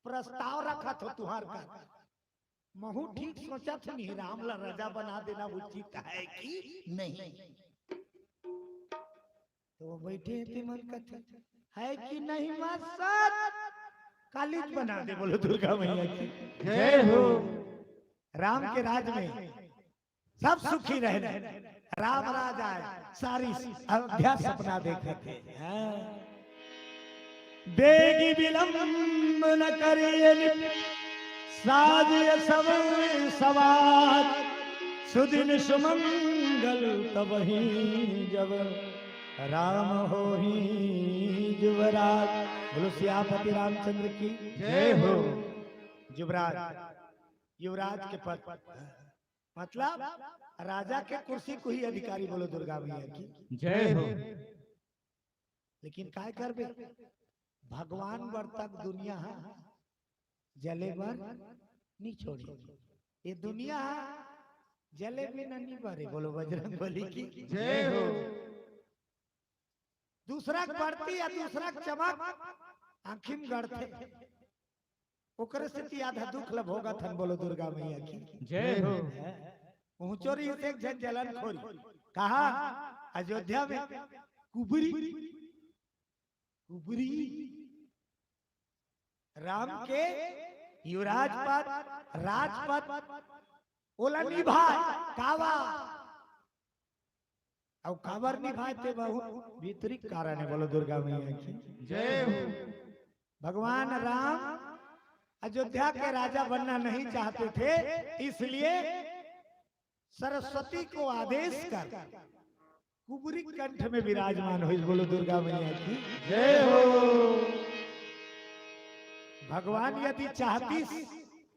प्रस्ताव रखा था तुम्हार का। महू ठीक सोचा था, नहीं राम ला राजा बना देना उचित है कि नहीं? तो वो बैठे थे मन कथे, है कि नहीं मास्टर? कालीज बना दे। बोलो दुर्गा मैया की जय हो। राम के राज में सब सुखी रहे, राम राज आए, सारी अयोध्या सपना देखे थे। हाँ। बेगी विलंब न करिए, साज ये सब समाज, सुदिन सुमंगल तब ही जब, राम हो ही युवराज। बोलो सियापति रामचंद्र की जय हो। युवराज, युवराज के पद। मतलब राजा के कुर्सी को ही अधिकारी। बोलो दुर्गा मैया की। जय हो। लेकिन काय करबे, भगवान बर तक दुनिया ह जले बर नी छोड़े। ये दुनिया ह जले बिना नी बरे। बोलो बजरंग बली की। जय हो। दूसरा के बढ़ती या दूसरा के चमक आँखी में गड़थे, ओकरे सेती आधा दुख ल भोगत हन। बोलो दुर्गा मैया की। जय हो। पहुंचो रही एक झन जलन खोरी, कहा अयोध्या में कुबरी, कुबरी राम के युवराज पद, राजपद ओला निभाए। कावा अउ काबर निभाए ते बहुत भीतरी कारण है। बोलो दुर्गा मैया की। जय हो। भगवान राम अयोध्या के राजा बनना नहीं चाहते थे, इसलिए सरस्वती को आदेश कर कुबरी कंठ में विराजमान हुई। बोलो दुर्गा मैया की। जय हो। भगवान यदि चाहतीस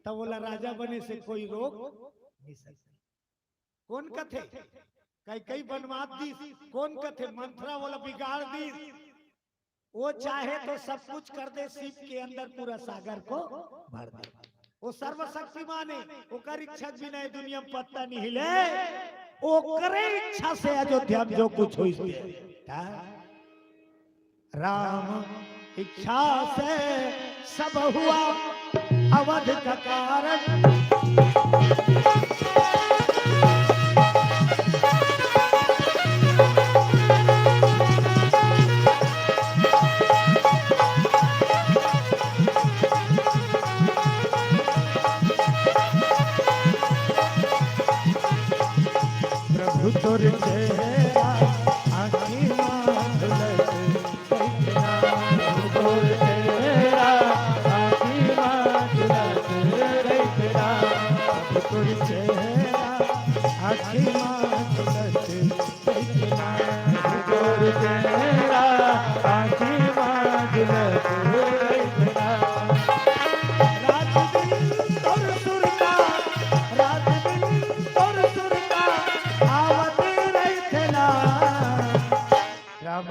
त ओला राजा बने से कोई रोक नहीं सकता। कोन कथे कैकई बनवात दीस, कोन कथे मंथरा ओला बिगाड़ दीस। वो चाहे तो सब कुछ कर दे, सीप के अंदर पूरा सागर को भर दे। वो सर्वशक्तिमान है, ओकर इच्छा के बिना ये दुनिया में पत्ता नहीं हिले। ओकरे इच्छा से अयोध्या में जो कुछ होइस ते। राम इच्छा से सब हुआ अवध का कारण। प्रभु तोर चेहरा आँखी मांग लग राम तोर चेहरा आँखी माँ झुलत रहिथे ना। राम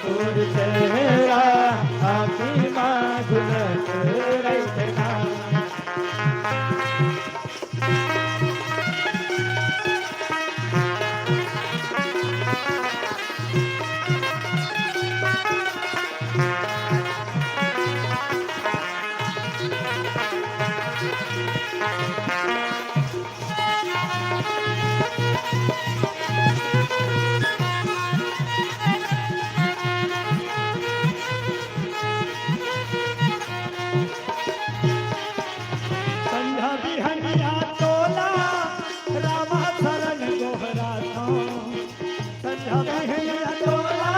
तोर चेहरा आँखी माँ झुलत रहिथे ना। संझा बिहनिया तोला रामा शरण गोहराथों। संझा बिहनिया तोला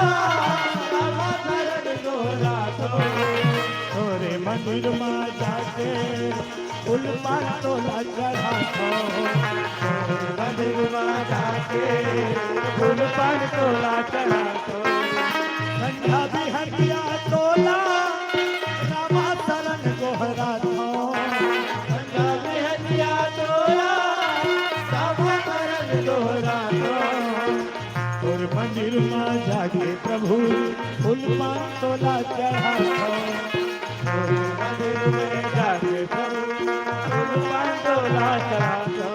रामा शरण गोहराथों। तोरे मंदिर मा जाके फूल पान तोला चढ़ाथों। तोरे मंदिर मा जाके फूल पान तोला चढ़ाथों। संझा बिहनिया तोला रामा शरण गोहराथों। संझा बिहनिया तोला रामा शरण गोहराथों। तोर मंदिर मा जाके प्रभु फूल पान तोला चढ़ाथों। तोर मंदिर में जाके प्रभु फूल पान तोला चढ़ाथों।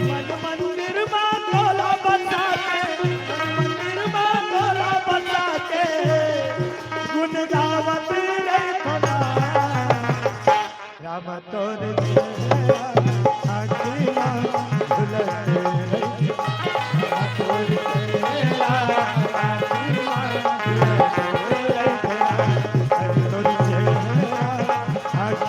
मन मंदिर मा तोला बसा के, मन मंदिर मा तोला बसा के, गुण गावत रहिथों ना। राम तोर चेहरा आँखी माँ झुलत रहिथे। राम तोर चेहरा आँखी माँ झुलत रहिथे। राम तोर चेहरा आँखी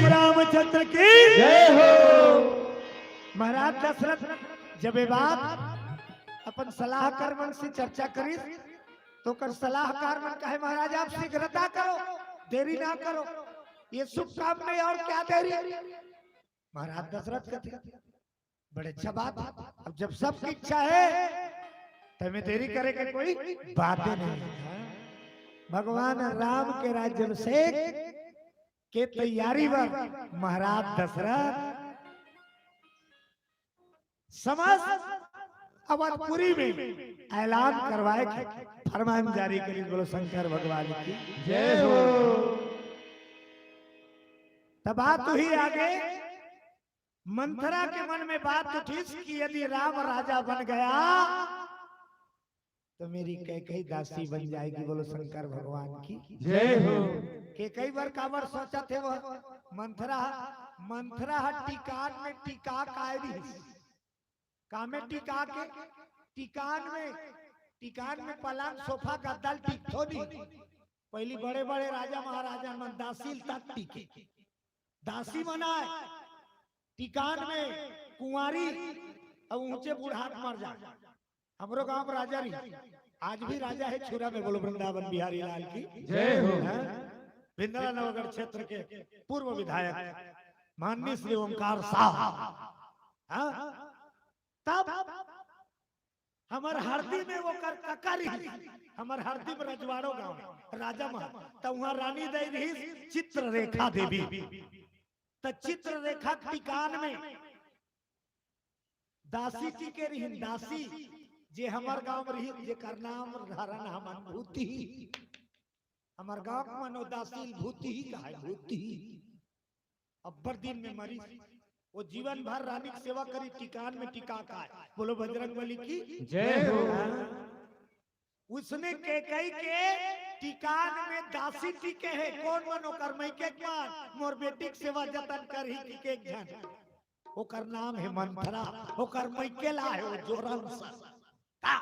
रामचंद्र की जय हो। महाराज दशरथ जब ये बात अपन सलाहकार मन से चर्चा करिस, तो ओकर सलाहकार मन कहे, "महाराज, आप शीघ्रता करो, देरी ना करो, ये शुभ काम में और क्या देरी?" महाराज दशरथ कथे, "बड़े अच्छा बात, अब जब सबकी इच्छा है, तो में देरी करे के कोई बात ही नहीं है।" भगवान राम के राज्याभिषेक के तैयारी बर महाराज दशरथ समस्त अवधपुरी में ऐलान करवाए के फरमान जारी करिस। बोलो शंकर भगवान की जय हो। तब बात हुई आगे, मंथरा के मन में बात उठिस कि यदि राम राजा बन गया तो मेरी कैकई दासी बन जाएगी। बोलो शंकर भगवान की जय हो। कैकई बर काबर सोचत हे वो? मंथरा, मंथरा ह टिकान में टिका काय रहिस? का में टिका के? टिकान में, टिकान में पलंग, सोफा, गद्दा ल टिकथो नहीं। पहली बड़े बड़े राजा महाराजा मन दासी ल तक टिके, दासी बनाए, टिकान में कुंवारी, अब ऊंचे बुढ़ात मर जाए। हमरो गांव में राजा रही, आज भी राजा है छुरा में। बोलो वृंदावन बिहारी लाल की जय हो। हैं? भिंदरा नवगढ़ क्षेत्र के पूर्व विधायक माननीय श्री ओंकार साहब, हाँ? तब हमर हरदी में ओकर कका रही, हमर हरदी में रजवाड़ो गांव में राजा महल, त वहां रानी दाई रही चित्ररेखा देवी। त चित्ररेखा के टिकान में दासी जी के रहिन, दासी जे हमर गांव में रहिन, जेकर नाम धरन हमन भूती। हमर गांव के मनो दासी भूती ही कहे, भूती। अब्बड़ दिन में मरी, वो जीवन भर रानी के सेवा करी, टिकान में टिका काय। बोलो बजरंग बली की जय हो। हाँ। उसने कैकई के टिकान में दासी टिके हे। कोन मन? ओकर मइके के मन, मोर बेटी के सेवा जतन करही टिके एक झन। ओकर नाम हे मंथरा, ओकर मइके ला हे वो जोरन सा। का?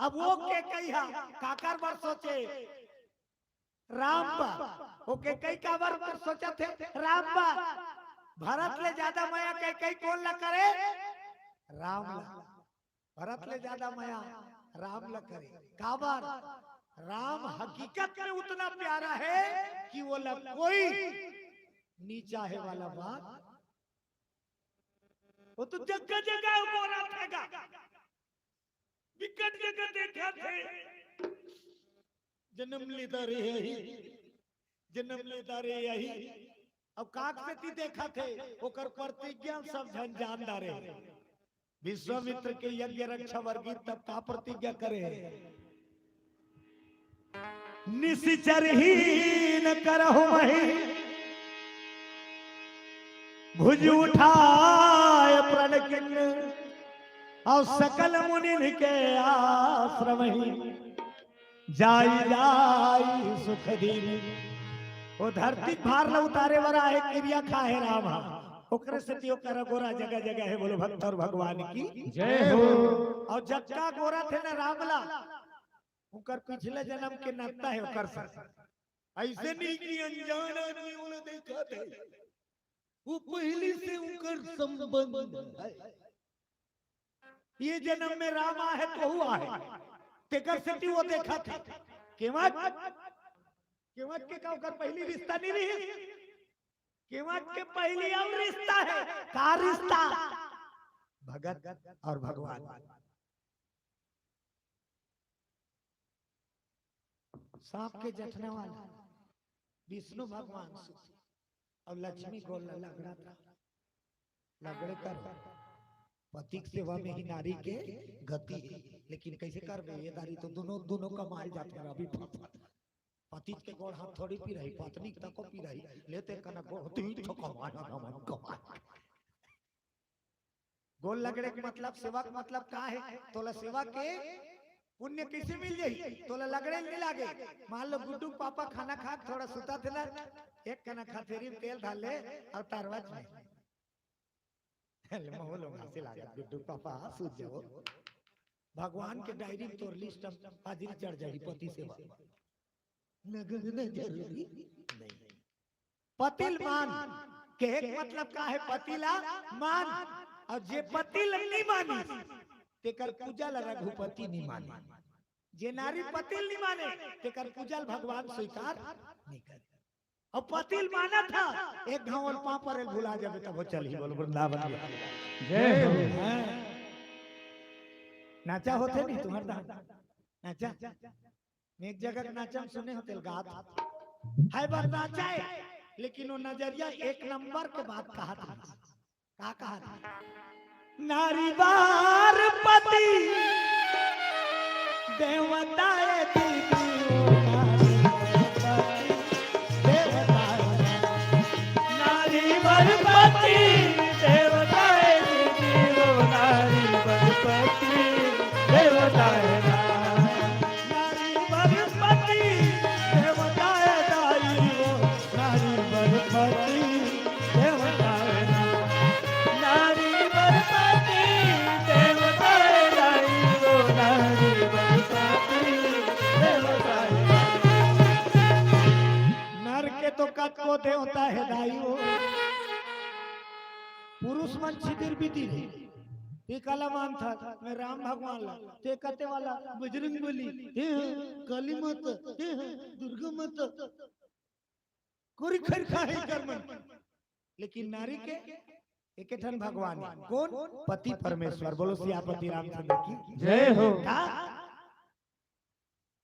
अब वो कैकई हा काकर बर सोचे? राम बर। वो कैकई काबर बर सोचत हे? राम बर। भरत ले ज्यादा मया कैकई कोन ला करे? राम ला। भरत ले ज्यादा मया राम ला करे। काबर? राम हकीकत में उतना प्यारा है कि वो ला कोई नीचा हे वाला बात, वो तो जगह जगह गोरा थेगा, बिकट जगह देखा थे। जन्म लेता रे यही, जन्म लेता रे यही। अब काक से ती देखा थे, ओकर प्रतिज्ञा सब झन जान डारे। विश्वामित्र के यज्ञ रक्षा बर गीत तब का प्रतिज्ञा करे? निशिचर ही न करहु मही, भुज उठाय प्रण किन्न, और सकल मुनिन के आश्रम ही। जाई जाई सुख दीन। वो धरती भार ला उतारे वाला हे, किरिया खा हे राम हा। ओकरे सेती ओकर गोरा जगह जगह हे। बोलो भक्त और भगवान की जय हो। और जक्का गोरा थे ना राम ला, ओकर पिछले जन्म के नाता हे ओकर से। ऐसे नहीं कि अनजान आदमी वो ला देखा थे, वो पहले से ओकर संबंध है। ये जन्म में राम आहे तो हुआ है, तेकर सेती वो देखा थे। केवट, केवट के का ओकर पहली रिश्ता नहीं रही? केवट के पहली और रिश्ता है। का रिश्ता? भगत और भगवान। सांप के जठना वाला विष्णु भगवान सुत और लक्ष्मी गोल लगड़ा था। लगड़े कर पति के सेवा में ही नारी के गति है। लेकिन कैसे करबे? ये दारी तो दोनों, दोनों कमाए जाते हैं। अभी पतिज के गोड़ हाथ थोड़ी पी रही, पत्नी तको पी रही। लेते कना गोड़ तीन ठो कमाए, हमन कमाए। गोल लगड़े के मतलब, सेवा के मतलब का है? तोला सेवा के पुण्य कैसे मिल जाही? तोला लगड़े नहीं लागे। मान लो गुड्डू के पापा खाना खा के थोड़ा सुता थे ना, एक कना खथेरी में तेल डाल ले और तारवा में। ले, महू लोग हंसे लागत, गुड्डू के पापा सूत जाओ। भगवान के डायरी में तोर लिस्ट में हाजिरी चढ़ जाही पति सेवा। लगन जरूरी नहीं। पति ल मान, कहे के मतलब का हे? पति ला मान। अउ जे पति ल नी मानिस, तेकर पूजा ला रघुपति नी माने। जे नारी पति ल नी माने, तेकर पूजा ल भगवान स्वीकार नी करे। अउ पति ल मानत हे, एक घांव ओला पांव परे ल भुला जाबे, तभो चलही। बोल वृंदावन बिहारी। जय हो। हैं? नाचा होथे नहीं तुम्हार दान? नाचा? मैं एक जगह के नाचा म सुने हों तेला गात हे। हे बर नाचा हे, लेकिन वो नजरिया एक नंबर के बात कहत हे। का कहत हे? नारी बर पति देवता ए दीदी, ओ नारी बर पति देवता ए। नारी बर पति देवता ए दीदी, ओ नारी बर पति देवता ए ना। नारी बर पति देवता ए दाई, ओ नारी बर पति देवता ए ना। नारी बर पति देवता ए दाई, ओ नारी बर पति देवता ए ना। नर के तो कतको देवता हे दाई हो। पुरुष मन छितिर बितिर हे। ते काला मानथस? मैं राम भगवान ला। ते कते वाला? बजरंग बली। हे, हे, काली माता। हे, हे, दुर्गा माता। कोरी खैर खाही कर मन। लेकिन नारी के एके ठन भगवान हे। कोन? पति परमेश्वर। बोलो सियापति रामचंद्र की जय हो। का?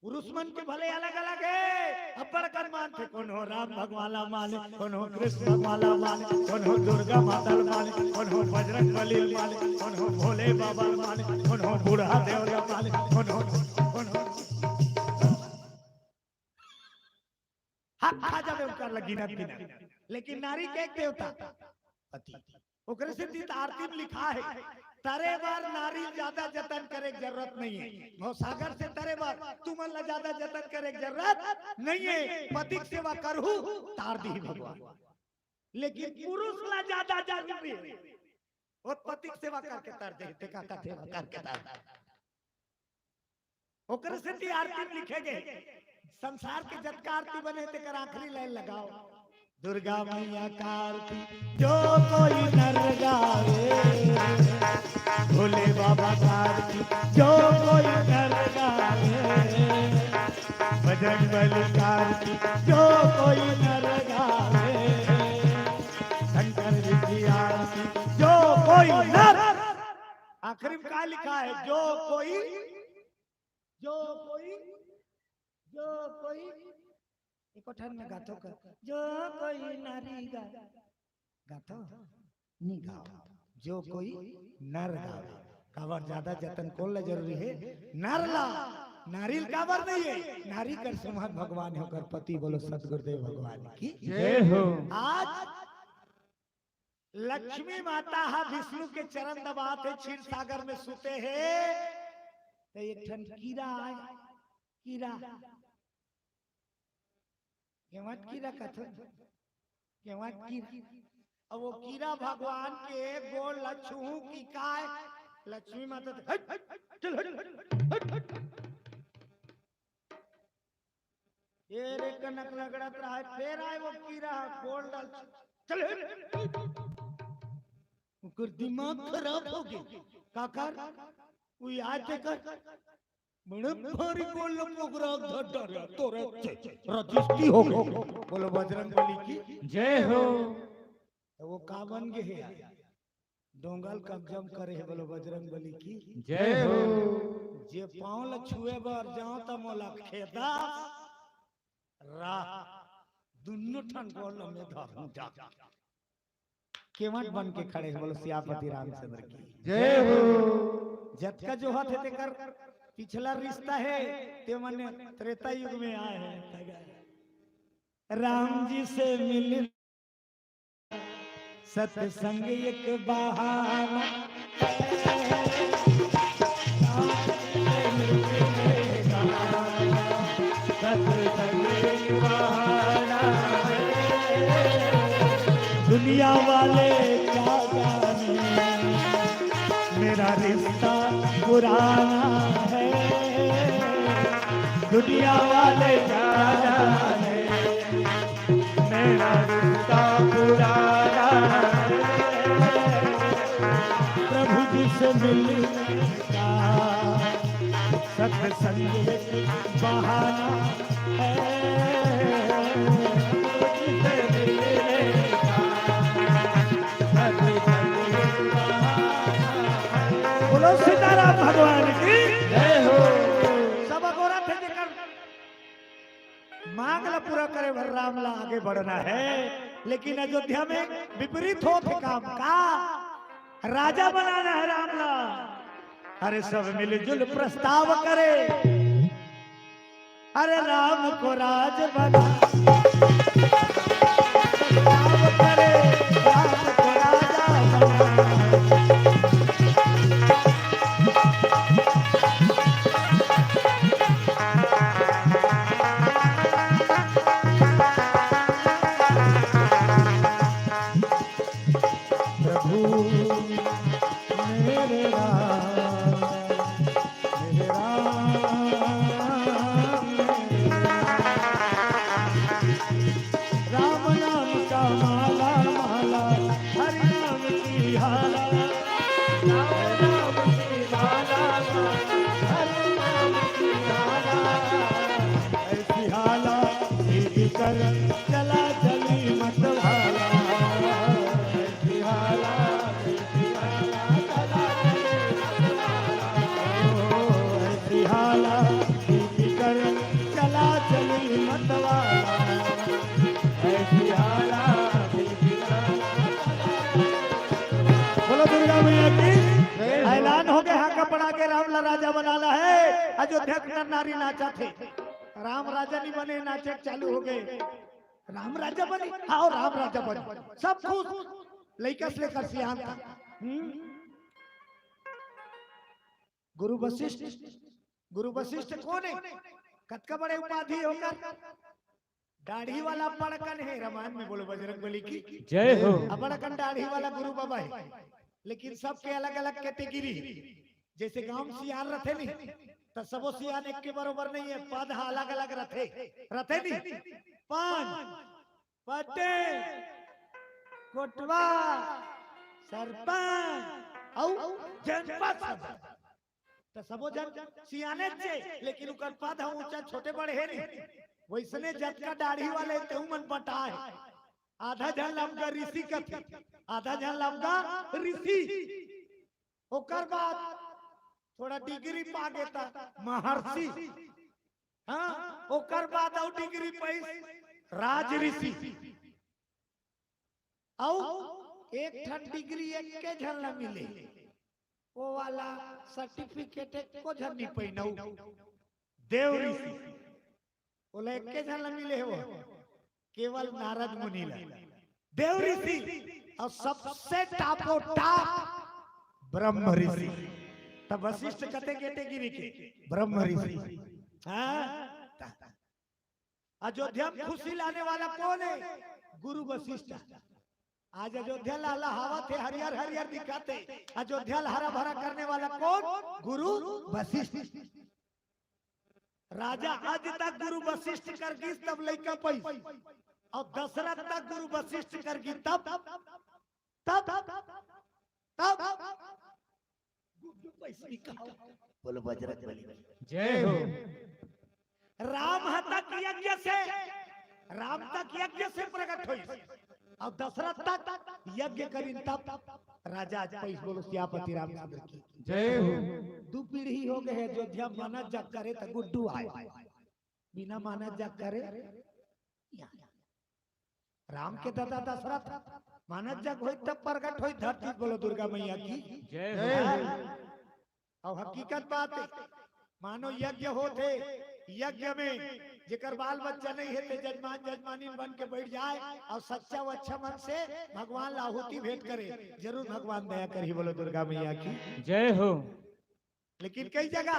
पुरुष मन के भले अलग-अलग हे, अब्बड़ कन मानथे, कोनो राम भगवान ला माने, कोनो कृष्ण भगवान ला माने, कोनो दुर्गा माता ला माने, कोनो बजरंग बली ला माने, कोनो भोले बाबा ला माने, कोनो बूढ़ा देव ला माने, कोनो, कोनो हक खा जाबे ओकर ला गिनत गिनत। लेकिन नारी के एक देवता पति। ओकरे सेती त आरती म लिखा हे, तरे बर नारी ल जादा जतन करे के जरूरत नइ हे। भवसागर से तरे बर तुमन ला जादा जतन करे के जरूरत नइ हे। पति के सेवा करहू, तार दिही भगवान। लेकिन पुरुष ला जादा जरूरी हे। वो पति के सेवा करके तर दे, तेका का सेवा करके तर दे। ओकरे सेती आरती म लिखे गे, संसार के जतका आरती बने, तेकर आखिरी लाइन लगाओ। दुर्गा मैया का आरती जो कोई नर गावे, भोले बाबा का आरती जो कोई नर गावे, बजरंग बली का आरती जो कोई नर गावे, शंकर जी की आरती जो कोई नर। आखिरी में का लिखा है? जो कोई, जो कोई, जो कोई, एको ठन में गाथो का, जो कोई नारी गा, गाथो? नी गाओ। जो कोई नर गावे। काबर जादा जतन कोन ला जरूरी हे? नर ला। नारी ल काबर नइ हे? नारी कर समाज भगवान हे, ओकर पति। बोलो सतगुरुदेव भगवान की जय हो। आज लक्ष्मी माता ह विष्णु के चरण दबात हे, क्षीर सागर में सुते हे, त एक ठन कीरा आय, कीरा, केवट कीरा कथो, केवट कीरा। अब वो कीरा भगवान के गोड़ ल छूहूं कि काय, लक्ष्मी माता त, "हट, हट, चल हट, हट, हट।" ये रे कनक लगड़त रहा है, फेर आय वो कीरा ह, गोड़ ल छू, चल हट। ओकर दिमाग खराब हो गे। काकर? वो याद कर, बड़े भारी गोड़ ल पोगरा धर डारे, तोरे से रजिस्ट्री हो गे। बोलो बजरंग बली की जय हो। त वो का बन गे हे यार? डोंगा ल कब्जा म करे हे। बोलो बजरंग बली की जय हो। जे पांव ल छुए बर जांव त मोला खेदा रा, दुन्नो ठन गोड़ ल में धरहूं जा। केवट बन के खड़े हे। बोलो सियापति रामचंद्र की जय हो। जतका जोहत हे तेकर पिछला रिश्ता हे, ते मन त्रेता युग में आय हे। राम जी से मिल सत्संग एक बहाना, सत्संग एक बहाना है। दुनिया वाले क्या जाने, मेरा रिश्ता पुराना है। दुनिया वाले क्या जाने, मेरा रिश्ता संग बहाना है, तुझसे मिलने का। बोलो सीताराम भगवान की जय हो। सब अगोरा थे जेकर मांग ला पूरा करे बर राम ला आगे बढ़ना है, लेकिन अयोध्या में विपरीत होत हे काम का। राजा बनाना है राम ला। अरे सब मिलजुल प्रस्ताव करे, अरे राम को राज बना, प्रस्ताव करे, राम को राजा बना। प्रभु मेरे राम, मेरे राम, मेरे राम। राम नाम का माला माला, हरि नाम की हाला। राम नाम की माला माला, हरि नाम की हाला। ऐसी हाला पी कर चला चली मत वाला। ऐसी हाला, ऐसी हाला चला चली मत वाला। ओ, ऐसी हाला पी कर चला चली मत वाला। ऐसी हाला पी कर। बोलो दुर्गा मैया की। ऐलान हो गया, हाका पड़ा के राम ला राजा बनाना है। अयोध्या के नर नारी नाचा थे। राम राजा नहीं बने, नाचे चालू हो गए। राम राजा बने, आओ राम राजा बने, सब खुश। लइका से लेकर सियान तक। हम्म? गुरु वशिष्ठ, गुरु वशिष्ठ कौन है? कतका बड़े उपाधि हे ओकर? दाढ़ी वाला बड़कन है रामायण में, बोलो बजरंग बली की जय हो। अब बड़कन दाढ़ी वाला गुरु बाबा है, लेकिन सबके अलग अलग कैटेगरी। जैसे गांव में सियान रथे नहीं, तो सबो सियान एक के बरोबर नहीं है, पद हा अलग अलग रथे, रथे नहीं। पंच, पटेल, कोटवार, सरपंच, अउ जनपद सदस्य। तो सबो जन सियाने चे, लेकिन उकर पद ह ऊंचा, छोटे बड़े हे नहीं। वैसने जतका दाढ़ी वाले तेहू मन बटा हे। आधा झन लमका ऋषि कथे, आधा झन लमका ऋषि। ओकर बाद थोड़ा डिग्री पा गे त महर्षि। हाँ, ओकर बाद अउ डिग्री पाइस राज ऋषि। अउ एक ठन डिग्री एक के झन ला मिले, वो वाला सर्टिफिकेट एको झन नहीं पहिनऊ। देव ऋषि, ओला एके झन ला मिले हे, वो केवल नारद मुनि ला। देव ऋषि अउ सबसे टापो टाप ब्रह्म ऋषि। तब वशिष्ठ कते कैटेगरी के? ब्रह्म ऋषि। हाँ? अयोध्या में खुशी लाने वाला कौन है? गुरु वशिष्ठ। आज अयोध्या ला लहावत हे, हरियर हरियर दिखाते। अयोध्या ला हरा भरा करने वाला कौन? गुरु वशिष्ठ। राजा अज तक गुरु वशिष्ठ कर गिस तब लइका पइस, अउ दशरथ तक गुरु वशिष्ठ कर गिस तब, तब, तब गुड्डू पैसवी कहाव। बोलो बजरंग बली की जय हो। राम ह तक यज्ञ से, राम तक यज्ञ से प्रकट होइस, अउ दशरथ तक यज्ञ करिन तब राजा अज पइस। बोलो सियापति रामचंद्र की जय हो। दू पीढ़ी हो गए हे अयोध्या मानस जग करे त गुड्डू आय, बिना मानस जग करे राम के दादा दशरथ। मानस जग होई तब प्रकट होई धरती। बोलो दुर्गा मैया की जय हो। अउ हकीकत बात हे, मानो यज्ञ होत हे, यज्ञ में जेकर बाल बच्चा नहीं हे ते जजमान जजमानिन बन के बैठ जाए अउ सच्चा व अच्छा मन से भगवान ला आहुति भेंट करे, जरूर भगवान दया करही। बोलो दुर्गा मैया की जय हो। लेकिन कई जगह,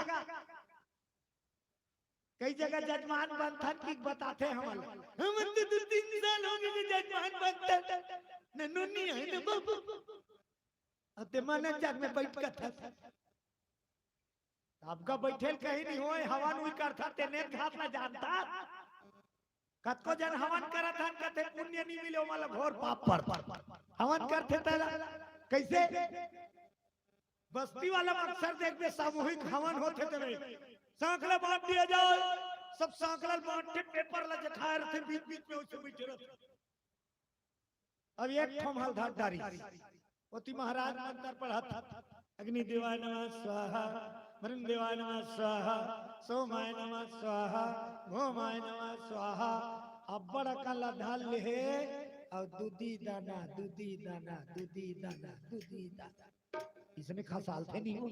कई जगह जजमान बनथन कि बताथे हमन ला, "हमन तो दू तीन साल हो गए जजमान बनथन, न नोनी है न बाबू।" अब ते मानस जग में बैठ कथस। आपका बैठे ल कहीं नहीं होय, हवन उई करथा, ते नेत घात ला जानथा। कतको जन हवन करत हन, कथे पुण्य नहीं मिले, ओमन ला घोर पाप पड़थे। हवन करथे तेला कैसे? बस्ती वाला में अक्सर देखबे, सामूहिक हवन होथे तेमे सांकला बांट दिया जाए। सब सांकला बांट के पेपर ला जठाए रथे, बीच बीच में उसे बैठे रथे। अब एक ठो हलधर डारी, ओती महाराज मंत्र पढ़त, अग्नि देवाय नमः स्वाहा, वरुण देवाय नमः स्वाहा, सोमाय नमः स्वाहा, भौमाय नमः स्वाहा। अब्बड़ अकन ला धर ले हे, अउ दूधी दाना, दूधी दाना, दूधी दाना, दूधी दाना, इसने खसालथे नहीं हो।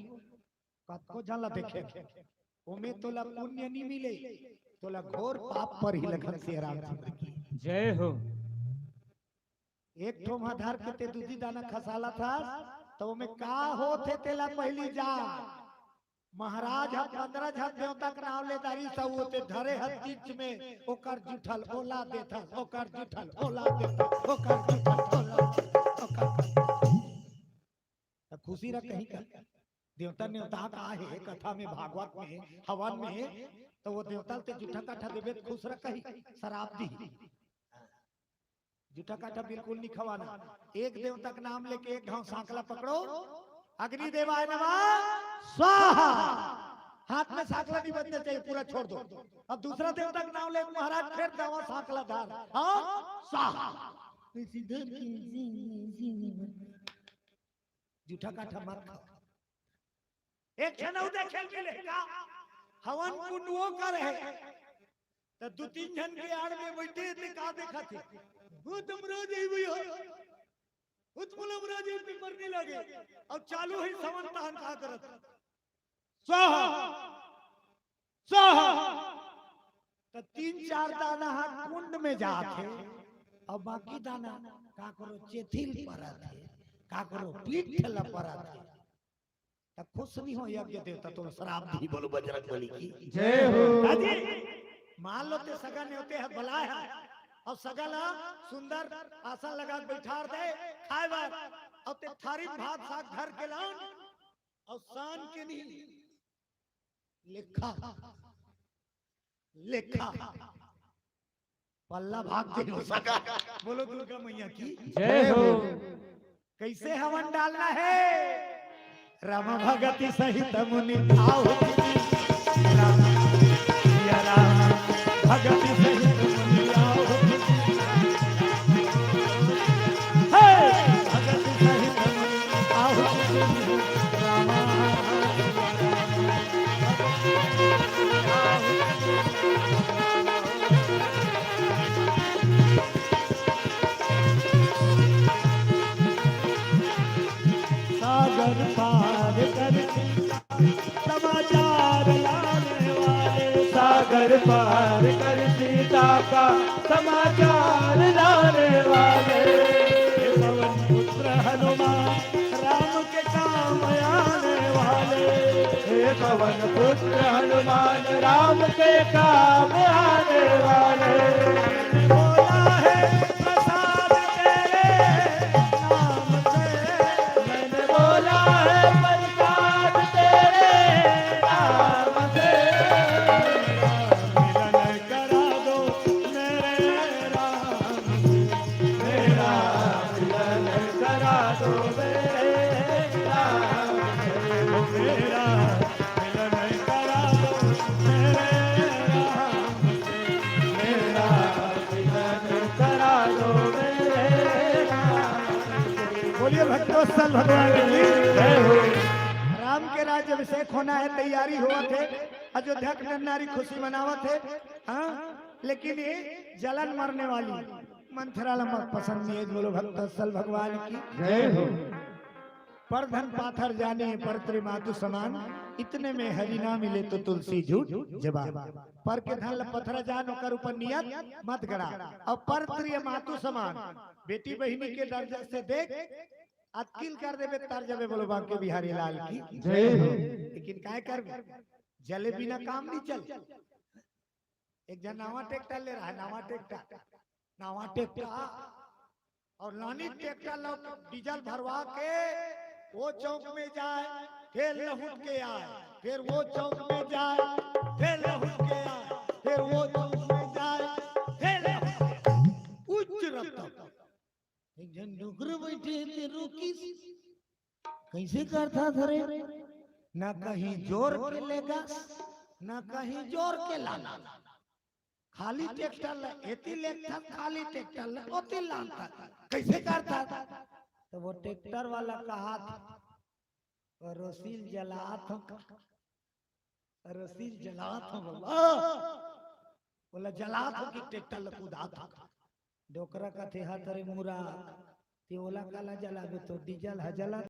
कतको झन ला देखे, ओमे तोला पुण्य नी मिले, तोला घोर पाप परही। लखन सिया रामचंद्र की जय हो। एक ठो मा धर के ते दूधी दाना खसालत हस, त ओमे का होथे तेला पहिली जान। महाराज ह पंद्रह झन देवता के नाम ले डारिस, त ओते धरे हस तीच में, ओकर जुठल ओला देथस, ओकर जुठल ओला देथस, ओकर जुठल ओला देथस, ओकर त खुशी रह कहीं का। देवता नेवता का हे कथा में, भागवत में, हवन में, त वो देवता ल ते जूठा काठा देबे त खुश रह कहीं, सराप दी। जूठा काठा बिल्कुल नहीं खवाना। एक देवता के नाम लेके एक घाव सांकला पकड़ो, अग्नि देवाय नमः स्वाहा। हाथ में सांकला नहीं बजना चाहिए, पूरा छोड़ दो। अब दूसरा देवता के नाम ले, महाराज, फिर दावा सांकला धार, हाँ, स्वाहा। जूठा काठा मत खाओ। एक झन अउ देखे ल मिले का, हवन कुंड वो करे हे, त दू तीन झन के आड़ में बैठे हे, ते का देखत हे, वो त महाराज हे भैया, वो त मोला महाराज हे, पेपर नहीं लगे। अब चालू हे सवन तहन का करत, स्वाहा, स्वाहा। त तीन चार दाना ह कुंड में जात हे, अउ बाकी दाना काकरो चेथिल परत हे, काकरो पीठ ल परत हे। त खुश नहीं हो यज्ञ देवता, तोला सराप दी। बोलो बजरंग बली की जय हो। हाँ जी, मान लो ते सगा नेवते हे, बलाय हे, अउ सगा ला सुंदर आसन लगा के बैठार दे खाए बर, अउ ते थारी में भात साग धर के लान, अउ सान के नहीं लेखा, लेखा पल्ला भाग दे हो सका। बोलो दुर्गा मैया की जय हो। कैसे हवन डालना हे? राम भगति सहित मुनि आहुति, राम, सिया राम, भगति सहित मुनि आहुति, हे, भगति सहित मुनि आहुति, राम, सिया राम। सागर पार कर समाचार लाने वाले, सागर पार कर सीता का समाचार लाने वाले, पवन पुत्र हनुमान राम के काम आने वाले, हे पवन पुत्र हनुमान राम के काम आने वाले। बोला है प्रसाद तेरे नाम से, मैंने बोला है प्रसाद तेरे नाम से। मिलन करा दो मेरे राम, मेरा मिलन करा दो मेरे राम, मेरा मिलन करा दो मेरे राम, मेरा मिलन करा दो मेरे राम। बोलिए भक्तवत्सल भगवान की जय हो। राम के राज्य अभिषेक होना हे, तैयारी होवत हे, अयोध्या के नर नारी खुशी मनावत हे, हाँ, लेकिन ये जलन मरने वाली मंथरा ला मत पसंद नहीं हे। बोलो भक्तवत्सल भगवान की जय हो। पर धन पाथर जाने, पर त्रिय मातु समान, इतने में हरि ना मिले तो तुलसी झूठ जबान। पर के धन ला पथरा जान, ओकर ऊपर नियत मत गड़ा। अउ पर त्रिय मातु समान, बेटी बहिनी के दर्जा से देख, अतकिल कर देबे तर जाबे। बोलो बांके बिहारी लाल की जय हो। लेकिन काय करबे, जले बिना काम नहीं चले। एक झन नवा ट्रैक्टर ले रहा है, नवा ट्रैक्टर, नवा ट्रैक्टर, अउ लानी ट्रैक्टर ला डीजल भरवा के वो चौक में जाए, फिर लहुट के आए, फिर वो चौक में जाए, फिर लहुट के आए, फिर वो चौक में जाए, फिर लहुट के आए। उच्च रफ्तार। एक झन डोकरा बैठे हे, ते रोकिस। कैसे करथा धरे? ना कहीं जोर के लेगस, न कहीं जोर के लानथस। खाली ट्रैक्टर ल एती लेगथस, खाली ट्रैक्टर ल ओती लानथस। कइसे करथस? त वो ट्रैक्टर वाला कहत, "परोसी ल जलात हंव का? परोसी ल जलात हंव बाबा।" ओला जलात हंव कि ट्रैक्टर ल कुदात हंव? डोकरा कथे, "हत रे मुरा, ते ओला काला जलाबे, तो डीजल ह जला